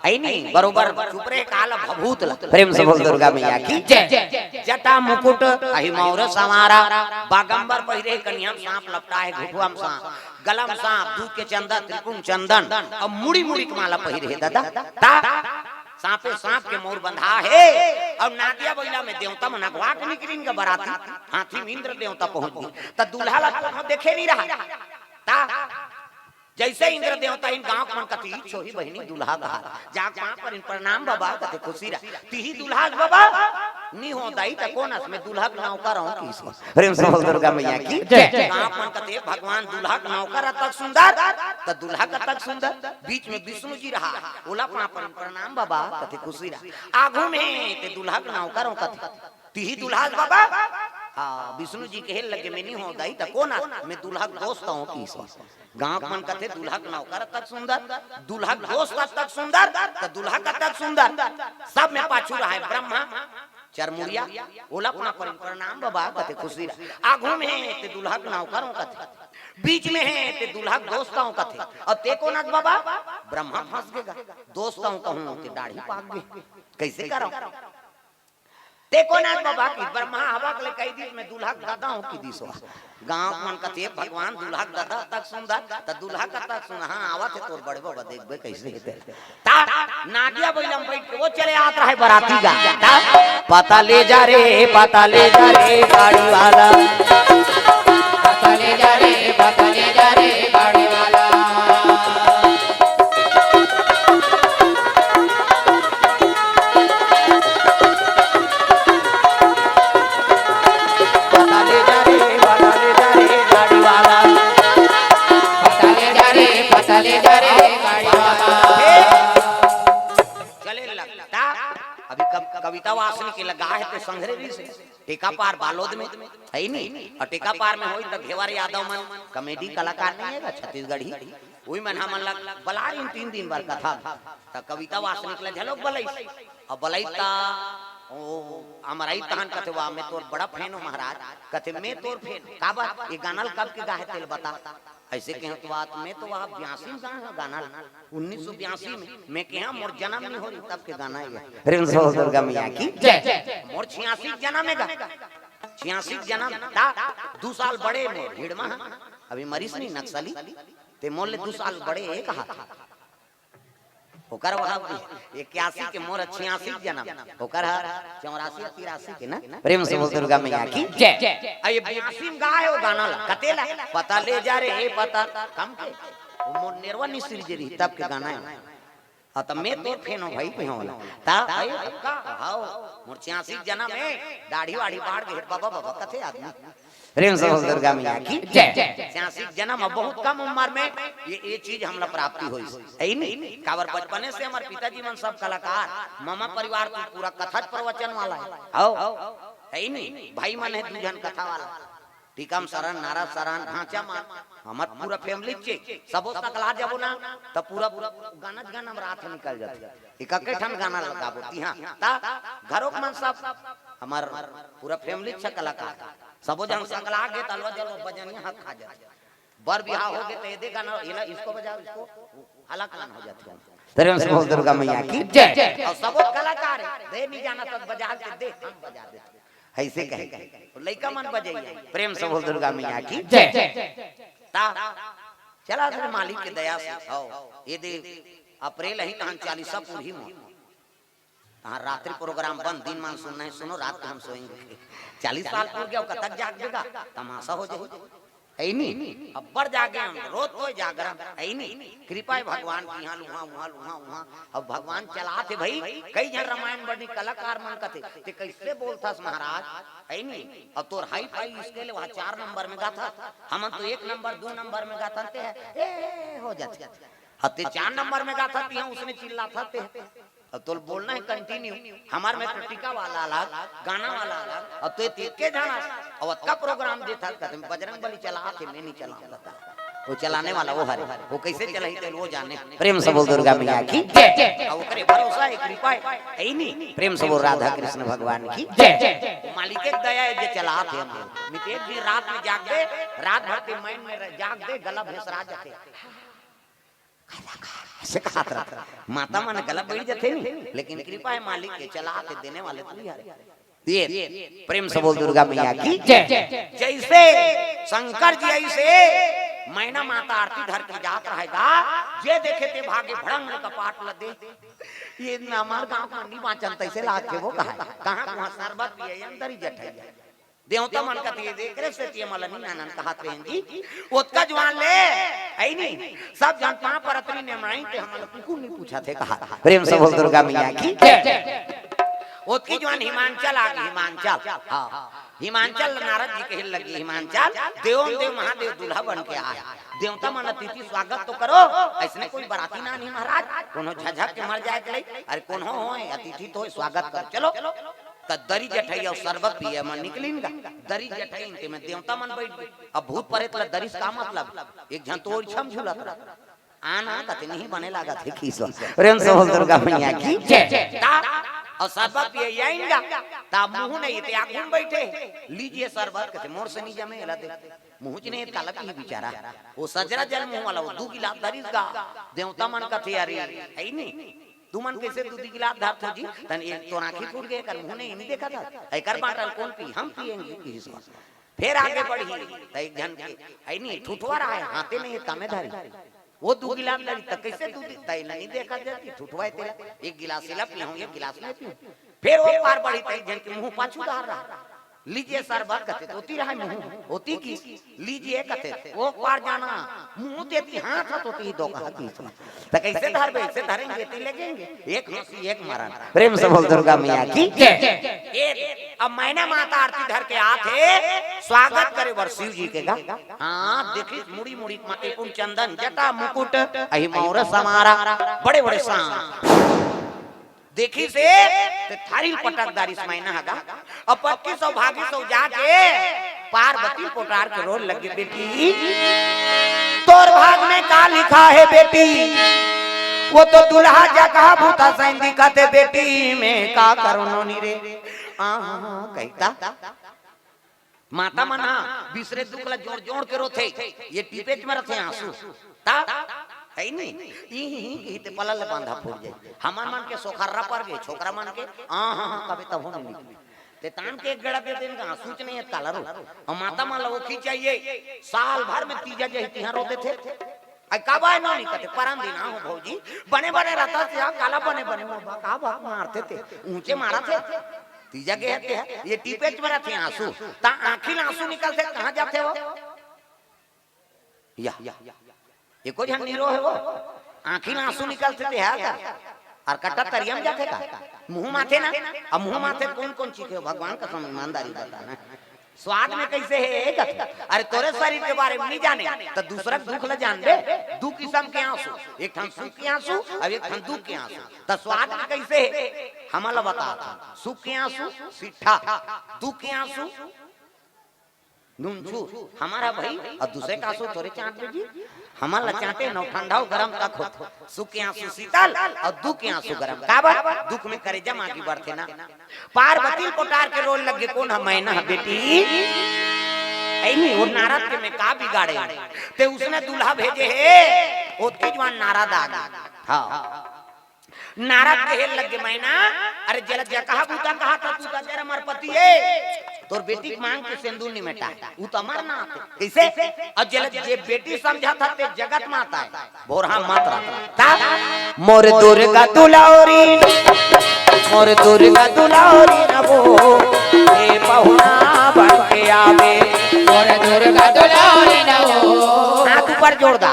अइनी बरोबर चुप रहे, काला भभूत ला। प्रेम से बोल दुर्गा मैया की जय। जटा मुकुट अहि मौर संवारा, बागंबर पहिरे, कनिहा म सांप लपटा हे, घुघुवा म सांप, गला म सांप, दूध के चंदन, त्रिपुंड चंदन, अउ मुड़ी मुड़ी के माला पहिरे हे दादा। ता सांपे सांप के मौर बंधा हे, अउ नादिया बइला में देवता मन अगवा के निकलिन गा बराती, हाथी में इंद्र देवता पहुंच गे, त दूल्हा ला कोनो देखे नइ रहा। ता जइसे इंद्र देवता आइन, गांव के मन कथे, "ई छोही बहिनी दूल्हा कहा, जाके पांव परिन, प्रणाम बबा," कथे, "खुशी रह।" "तिही दूल्हा हस बबा?" "नइ हो दाई, त कोन हस?" "मैं दूल्हा के नौकर हंव," किहिस। प्रेम से बोल दुर्गा मैया की जय। गांव के मन कथे, "भगवान दूल्हा के नौकर अतक सुंदर, त दूल्हा कतक सुंदर।" बीच में विष्णु जी रहा, ओला पांव परिन, "प्रणाम बबा," कथे, "खुशी रह।" "आघू में ते दूल्हा के नौकर हंव," कथे, "तिही दूल्हा हस बबा?" हाँ, विष्णु जी कहे लगे, "मैं नइ हंव दाई, त कोन हस?" "मैं दूल्हा के दोस्त हंव," किहिस। गांव के मन कथे, "दूल्हा के नौकर अतक सुंदर, दूल्हा के दोस्त अतक सुंदर, त दूल्हा कतक सुंदर?" सब में पाछू रहा हे ब्रह्मा चरमुड़िया, ओला पांव परिन, "प्रणाम बबा," कथे, "खुशी रह।" "आघू में हे ते दूल्हा के नौकर हंव," कथे, "बीच में हे ते दूल्हा के दोस्त हंव," कथे, "अउ ते कोन हस बबा?" "ब्रह्मा फंस गे गा, दोस्त हंव कहूं ते दाढ़ी पाक गे, कइसे करंव?" "ते कोन हस बबा?" कि "ब्रह्मा हवा के ले कहि दिस, मैं दूल्हा के ददा हंव," किहिस। गांव के मन कथे, "भगवान दूल्हा के ददा अतक सुंदर, त दूल्हा कतक सुंदर?" "हाँ, आवत हे तोर बड़े बबा, देखबे कइसे हे तेला।" ता नादिया बइला में बइठ के ओ चले आत रहा हे बराती गा। ता पता ले जा रे, पता ले जा रे गाड़ी वाला। पता ले जा रे, पता ले जा रे गाड़ी वाला। पता ले जा रे, पता ले जा रे गाड़ी वाला। पता ले जा रे, पता ले जा रे गाड़ी वाला। चले लगता। अभी कब-, कविता वासनिक लगा हे ते संघरे रहिस हे। टेका पार बालोद में, हे नी? अउ टेका पार में होही त घेवर यादव मन, comedy कलाकार नइ हे गा, छत्तीसगढ़ी। उही मन हमन ला बलारिन तीन दिन बर कथा। त कविता वासनिक ला घलोक बलइस। अउ बलइस त ओ अमरई तहन कथे, "वाह, मैं तोर बड़ा fan हंव महाराज।" कथे, "मैं तोर fan? काबर? ये गाना ल कब के गाहे तेला बता।" अइसे कहेंव त, "वाह, मैं तो वाह बयासी में गाए हंव गाना ल, उन्नीस सौ बयासी में।" मैं कहेंव, "मोर जनम नइ होय तब के गाना हे।" प्रेम से बोल दुर्गा मैया की जय। मोर छियासी के जनम हे गा, छियासी के जनम, ता दू साल बड़े मोर हिड़मा ह, अभी मरिस नहीं नक्सली, ते मोर ले दू साल बड़े हे कहा। ओकर वह इक्यासी के, मोर छियासी के जनम, ओकर ह चौरासी या तिरासी के ना। प्रेम से बोल दुर्गा मैया की जय। अ ये बयासी में गाए हे वो गाना ला, कते ला? पता ले जा रे, पता कम के। वो मोर नेरवा नइ सिरजे रही, तब के गाना हे। हाँ, त मैं तोर fan हंव भाई, कहेंव ओला। त भाई, का? हव, मोर छियासी के जनम हे, दाढ़ी वाढ़ी बाढ़ गे हे, बबा, बबा, कथे आदमी। प्रेम से बोल दुर्गा मैया की जय। छियासी के जनम, अब बहुत कम उम्र में ये, ये चीज हमला प्राप्ति होइस। हे नी? काबर बचपने से हमर पिताजी मन सब कलाकार, ममा परिवार तो पूरा कथा प्रवचन वाला हे। हव, हे नी? भाई मन हे दू झन कथा वाला। टीकम सरन, नारद सरन, ढांचा मान, हमर पूरा family चे, सबो सकला जबो ना, त पूरा, पूरा गाना च गाना म रात निकल जाथे। एक, एक ठन गाना लगाबो, तिहां, त घरोक मन सब, हमर पूरा family च कलाकार, सबो झन सकला गे, त अलवा जलवा बजनिया हक खा जाथे। बर बिहाव हो गे, त एदे गाना, एला इसको बजाओ, इसको, हला कान हो जाथे। प्रेम से बोल दुर्गा मैया की जय। अउ सबो कलाकार हे, दे नइ जाना त बजा के दे, हम बजा देथन। अइसे कहे। लइका मन बजइया। प्रेम से बोल दुर्गा मैया की जय। ता, चला रे मालिक के दया से, हव, एदे अप्रैल अही तहन चालीसा पूरही मोर। तहां रात्रि program बंद, दिन मान सुनना हे, सुनो, रात को हम सोएंगे। चालीस साल पूर गे, कतक जाग देगा, तमाशा हो जाही। हे नी? अब्बड़ जागे हम, रोज तो जागरण, हे नी? कृपा हे भगवान की, इहां लुहा, उहां लुहा, उहां। अब भगवान चलाथे भाई, कई झन रामायण बनी कलाकार मन कथे, "ते कइसे बोलथस महाराज?" हे नी? अब तोर hi-fi scale वहां चार नंबर में गाथस, हमन तो एक नंबर, दू नंबर में गाथन, ते हे, ए, हो जाथे। अब ते चार नंबर में गाथस, तिहां उसने चिल्लाथस, ते हे। अब तोल बोलना हे continue, हमर में तो टीका वाला अलग, गाना वाला अलग, अब तो ये एके झन हस, अब अतका program देथस, कथे बजरंग बली चलाथे, मैं नइ चलांव, बता। वो चलाने वाला वो हरे, वो कइसे चलाही तेल वो जाने। प्रेम से बोल दुर्गा मैया की जय। अब ओकरे भरोसा हे, कृपा हे, हे नी? प्रेम से बोल राधा कृष्ण भगवान की जय। मालिक के दया हे जे चलाथे हमन। मितेश जी रात में जाग दे, रात भर के mind में रह-, जाग दे, गला भेसरा जाथे। ऐसे कहात रहा। माता मन गला बैठ जाथे नहीं, लेकिन कृपा है मालिक के, चला के देने वाले तू ही हरे। ये प्रेम से बोल दुर्गा मैया की जय। जैसे शंकर जी ऐसे मैना माता आरती धर के जात रहेगा, जे देखे ते भागे भड़ंग कपाट ल दे। ये हमार गांव मंडी बाचन तैसे लाग के वो कहा, कहाँ कुहाँ शरबत पिए अंदर ही जठैया। देवता मन कथे, देख रे सेती मला नी नानन कहात रहे जी। ओतका जुवान ले, ऐ नी, सब झन पांव परत नी नेमराई ते हमला कुकुर नी पूछा थे कहा। प्रेम से बोल दुर्गा मैया की जय। ओतकी जुवान हिमांचल आ गे, हिमांचल। हाँ, हिमांचल नारद जी कहे लगे, हिमांचल देवों देव महादेव दूल्हा बन के आए। देवता मन अतिथि स्वागत तो करो, ऐसने कोई बराती ना नहीं महाराज, कोनो झझक के मर जाए के लई, अरे कोनो होय अतिथि तो होय, स्वागत करो। चलो, त दरी जठई अउ शरबत पिए मन निकलिन गा। दरी जठई ते में देवता मन बैठ गे। अब भूत प्रेत ला दरिस का मतलब? एक झन तो ओइछम झूलत रहा। आना कथे नहीं बने लागत हे खीसो। प्रेम से बोल दुर्गा मैया की जय। ता, अउ शरबत पिए आइन गा। ता मुंह नहीं ते आगू में बैठे। लीजिए शरबत कथे मोर से नहीं जमे, एला दे। मुंह च नहीं काला की बिचारा। वो सजरा जल मुंह वाला, वो दू गिलास धरिस गा। देवता मन कथे, अरे, है नहीं। तुमन कैसे दू दी गिलास धरथो जी? तन एक तो आँखी फूट गए, कर मुंह नहीं, नहीं देखा था। एकर बाटल कौन पी? हम पिएंगे किसी से। फिर आगे बढ़ी, त एक झन के, है नहीं, ठुठवा रहा है, हाथे नहीं, तमे धरी। वो दू गिलास धरी, त कैसे दू दी? तैला नहीं देखा जाती, ठुठवा है तेला। एक गिलास इला पीऊँ, एक गिलास मैं पीऊँ। फिर वो पार बढ़ी, त एक झन के मुंह पाछू धार रहा। लीजिए शरबत कथे, तो ओती रहा मुंह, ओती की, लीजिए कथे, वो पार जाना, मुंह देती हाथ हाथ होती ही दो कहा की। तो कैसे धरबे, ऐसे धरेंगे, ती लगेंगे, एक हंसी, एक मरण। प्रेम से बोल दुर्गा मैया की जय। ये अब मैना माता आरती धर के आत हे, स्वागत करे बर शिव जी के गा। हाँ, देखी मुड़ी मुड़ी माथे पुन चंदन, जटा मुकुट, अहि मौर समारा, बड़े बड़े सांप। देखिस हे, ते थारी ल पटक डारिस मैना ह गा। अब पटकिस अउ भागिस अउ जाके पार्वती ल पोटार के रोए लगे, बेटी, तोर भाग में का लिखा है बेटी? वो तो दुल्हा जगह भूता सैन दिखत हे बेटी, मैं का करों नोनी रे? आ, कहिता। माता मन ह बिसरे दुख ला जोड़ जोड़ के रोथे, ये टीपेच म रथे आंसू। ता, है नी? ई ही, ही, ही ते पलल ले बांधा फूट जाए। हमर मन के सोखर्रा पर गे, छोकरा मन के, आ, हाँ, हाँ, कबे तभो नहीं निकली। ते तान के एक गड़ा दे देन का, आंसू च नहीं है, काला रो। अउ माता मन ला ओखी चाहिए, साल भर में तीजा जही तिहां रो देथे। अई का बाय नोनी कथे, परन दिन हो भौजी, बने बने रहता से, आ, काला बने बने, वो बा, का बा, मारथे ते, ऊंचे मारथे। तीजा गे हे, ये टीपेच म रथे आंसू, ता आंखी ले आंसू निकलथे, कहाँ जाथे वो? या, एको झन नी रोहे वो, आंखी ले आंसू निकलथे ते हा का? अउ कट्टा तरिया म जाथे का? मुंह माथे ना, अब मुंह माथे कौन कौन चीखे हो? भगवान कसम ईमानदारी बताना। स्वाद में कैसे हे एक? अरे तोरे शरीर के बारे में नहीं जाने, त दूसरा के दुख ल जानबे। दू किसम के आंसू, एक ठन सुख के आंसू, अउ एक ठन दुख के आंसू। त स्वाद में कैसे हे? हमन ल बता। सुख के आंसू सिट्ठा, दुख के आंसू नूनछू। हमर ह भई, अउ दूसरे के आंसू थोरे चांटबे जी। हमन ल चांटे न, ठंडा हो गरम तक होथे। सुख के आंसू शीतल अउ दुख के आंसू गरम। काबर? दुख में करेजा मागी बरथे ना। पार्वती ल पोटार के रोए लगे, कोन ह? मैना ह बेटी। ऐ नी, वो नारद के मैं का बिगाड़े? ते उसने दूल्हा भेजे हे, ओतके जुवान नारद आ गे। हाँ। नारद कहे लगे, मैना, अरे जेला जगह बूता कहा था, तू तो अगर हमार पति हे, तोर बेटी के मांग के सेंदूर नहीं मेटा, उ तो अमरनाथ हे। कैसे? अउ जेला जे बेटी समझा था, ते जगत माता हे। भोरहा मत रहा। ता? मोर दुर्गा दुलारी, मोर दुर्गा दुलारी नबो, ए पहुना बन के आवे। मोर दुर्गा दुलारी नबो। हाथ ऊपर जोड़ दा,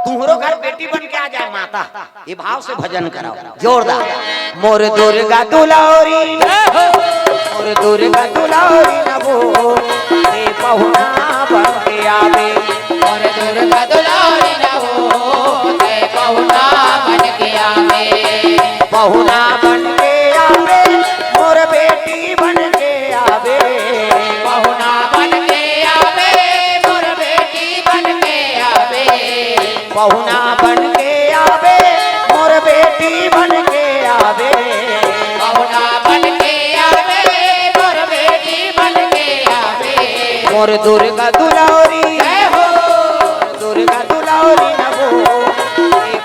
तुम्हरो घर बेटी बन के आ जाए माता। ये भाव से भजन कराओ, जोरदार। मोर दुर्गा दुलारी, मोर दुर्गा दुलारी नबो, ते पहुना बन के आवे। मोर दुर्गा दुलारी नबो, ते पहुना बन के आवे। पहुना बन के आवे, मोर बेटी बन के आवे। पहुना बन के आवे, मोर बेटी बन के आवे। पहुना बन के आवे, मोर बेटी बन के आवे। पहुना बन के आवे, मोर बेटी बन के आवे। मोर दुर्गा दुलारी, जय हो। दुर्गा दुलारी नबो, ए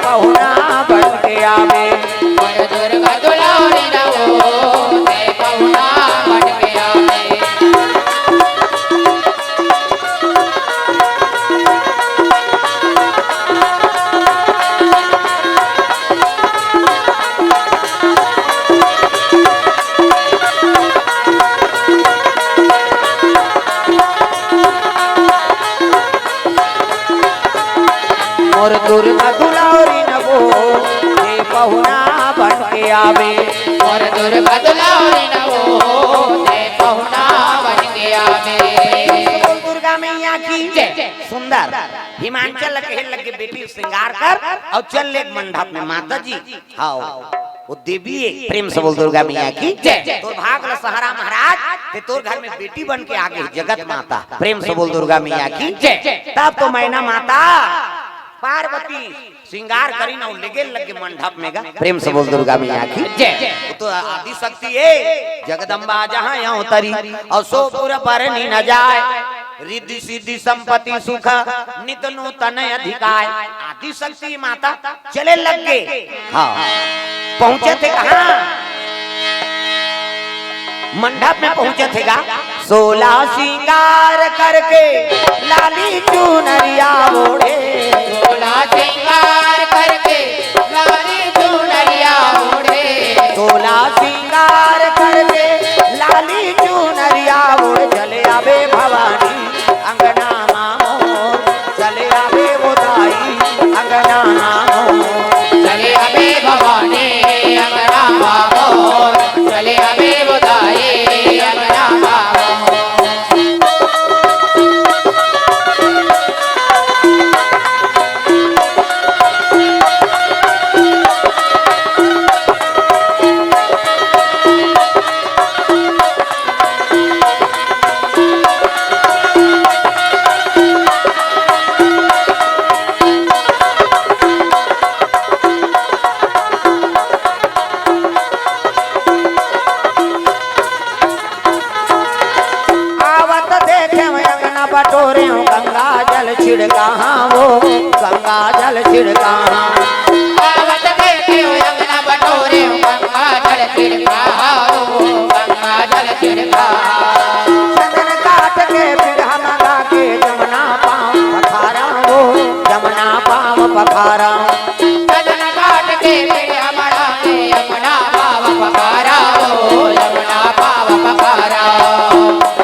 अउ दुर्गा दुलहरी न वो, जे पहुना बन के आवे। अउ दुर्गा दुलहरी न वो, जे पहुना बन के आवे। बोल दुर्गा मैया की जय। सुंदर हिमांचल कहे लगे, बेटी श्रृंगार कर अउ चल ले मंडप में माता जी। हाँ, वो देवी है। प्रेम से बोल दुर्गा मैया की जय। तोर भाग ल सहारा महाराज, ते तोर घर में बेटी बन के आगे जगत माता। प्रेम से बोल दुर्गा मैया की जय। तब तो मैना माता पार्वती श्रृंगार करी न, लेगे लगे मंडप में गा। प्रेम से बोल दुर्गा मैया की जय। वो तो आदि शक्ति है, जगदम्बा जहाँ यहाँ उतरी। अउ सो पुर परनी न जाय, रिद्धि सिद्धि संपत्ति सुख नित नूतन अधिकाय। आदि शक्ति माता चले लगे। हाँ, पहुंचे थे कहाँ? मंडप में पहुंचे थे गा। सोला श्रृंगार करके लाली चुनरिया ओढ़े। सोला श्रृंगार करके लाली चुनरिया ओढ़े। सोला श्रृंगार करके लाली चुनरिया ओढ़ चले आवे भवानी अंगना मा मोर, चले आवे वो दाई अंगना मा मोर। चले आवे भवानी अंगना मा मोर, चले आवे वो दाई अंगना मा मोर। आवत देखे अंगना बटोरे, गंगा जल छिड़का, हाँ वो गंगा जल छिड़का। आवत देखे अंगना बटोरे, गंगा जल छिड़का, हाँ वो गंगा जल छिड़का। चंदन काट के बिरहा मंगा के जमुना पाँव पखारा, वो जमुना पाँव पखारा। चंदन काट के बिरहा मंगा के जमुना पाँव पखारा, वो जमुना पाँव पखारा।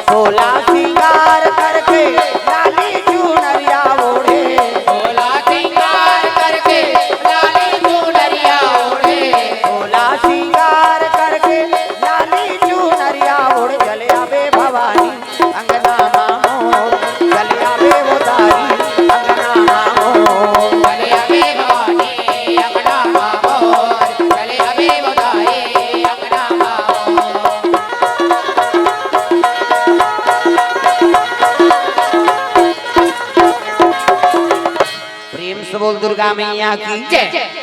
सोला श्रृंगार करके लाली चुनरिया ओढ़े। सोला श्रृंगार करके लाली चुनरिया ओढ़े। सोला श्रृंगार करके लाली चुनरिया ओढ़ चले आवे भवानी अंगना मा मोर, चले आवे वो दाई अंगना मा मोर। चले आवे भवानी अंगना मा मोर, चले आवे वो दाई अंगना मा मोर। प्रेम से बोल दुर्गा मैया की जय।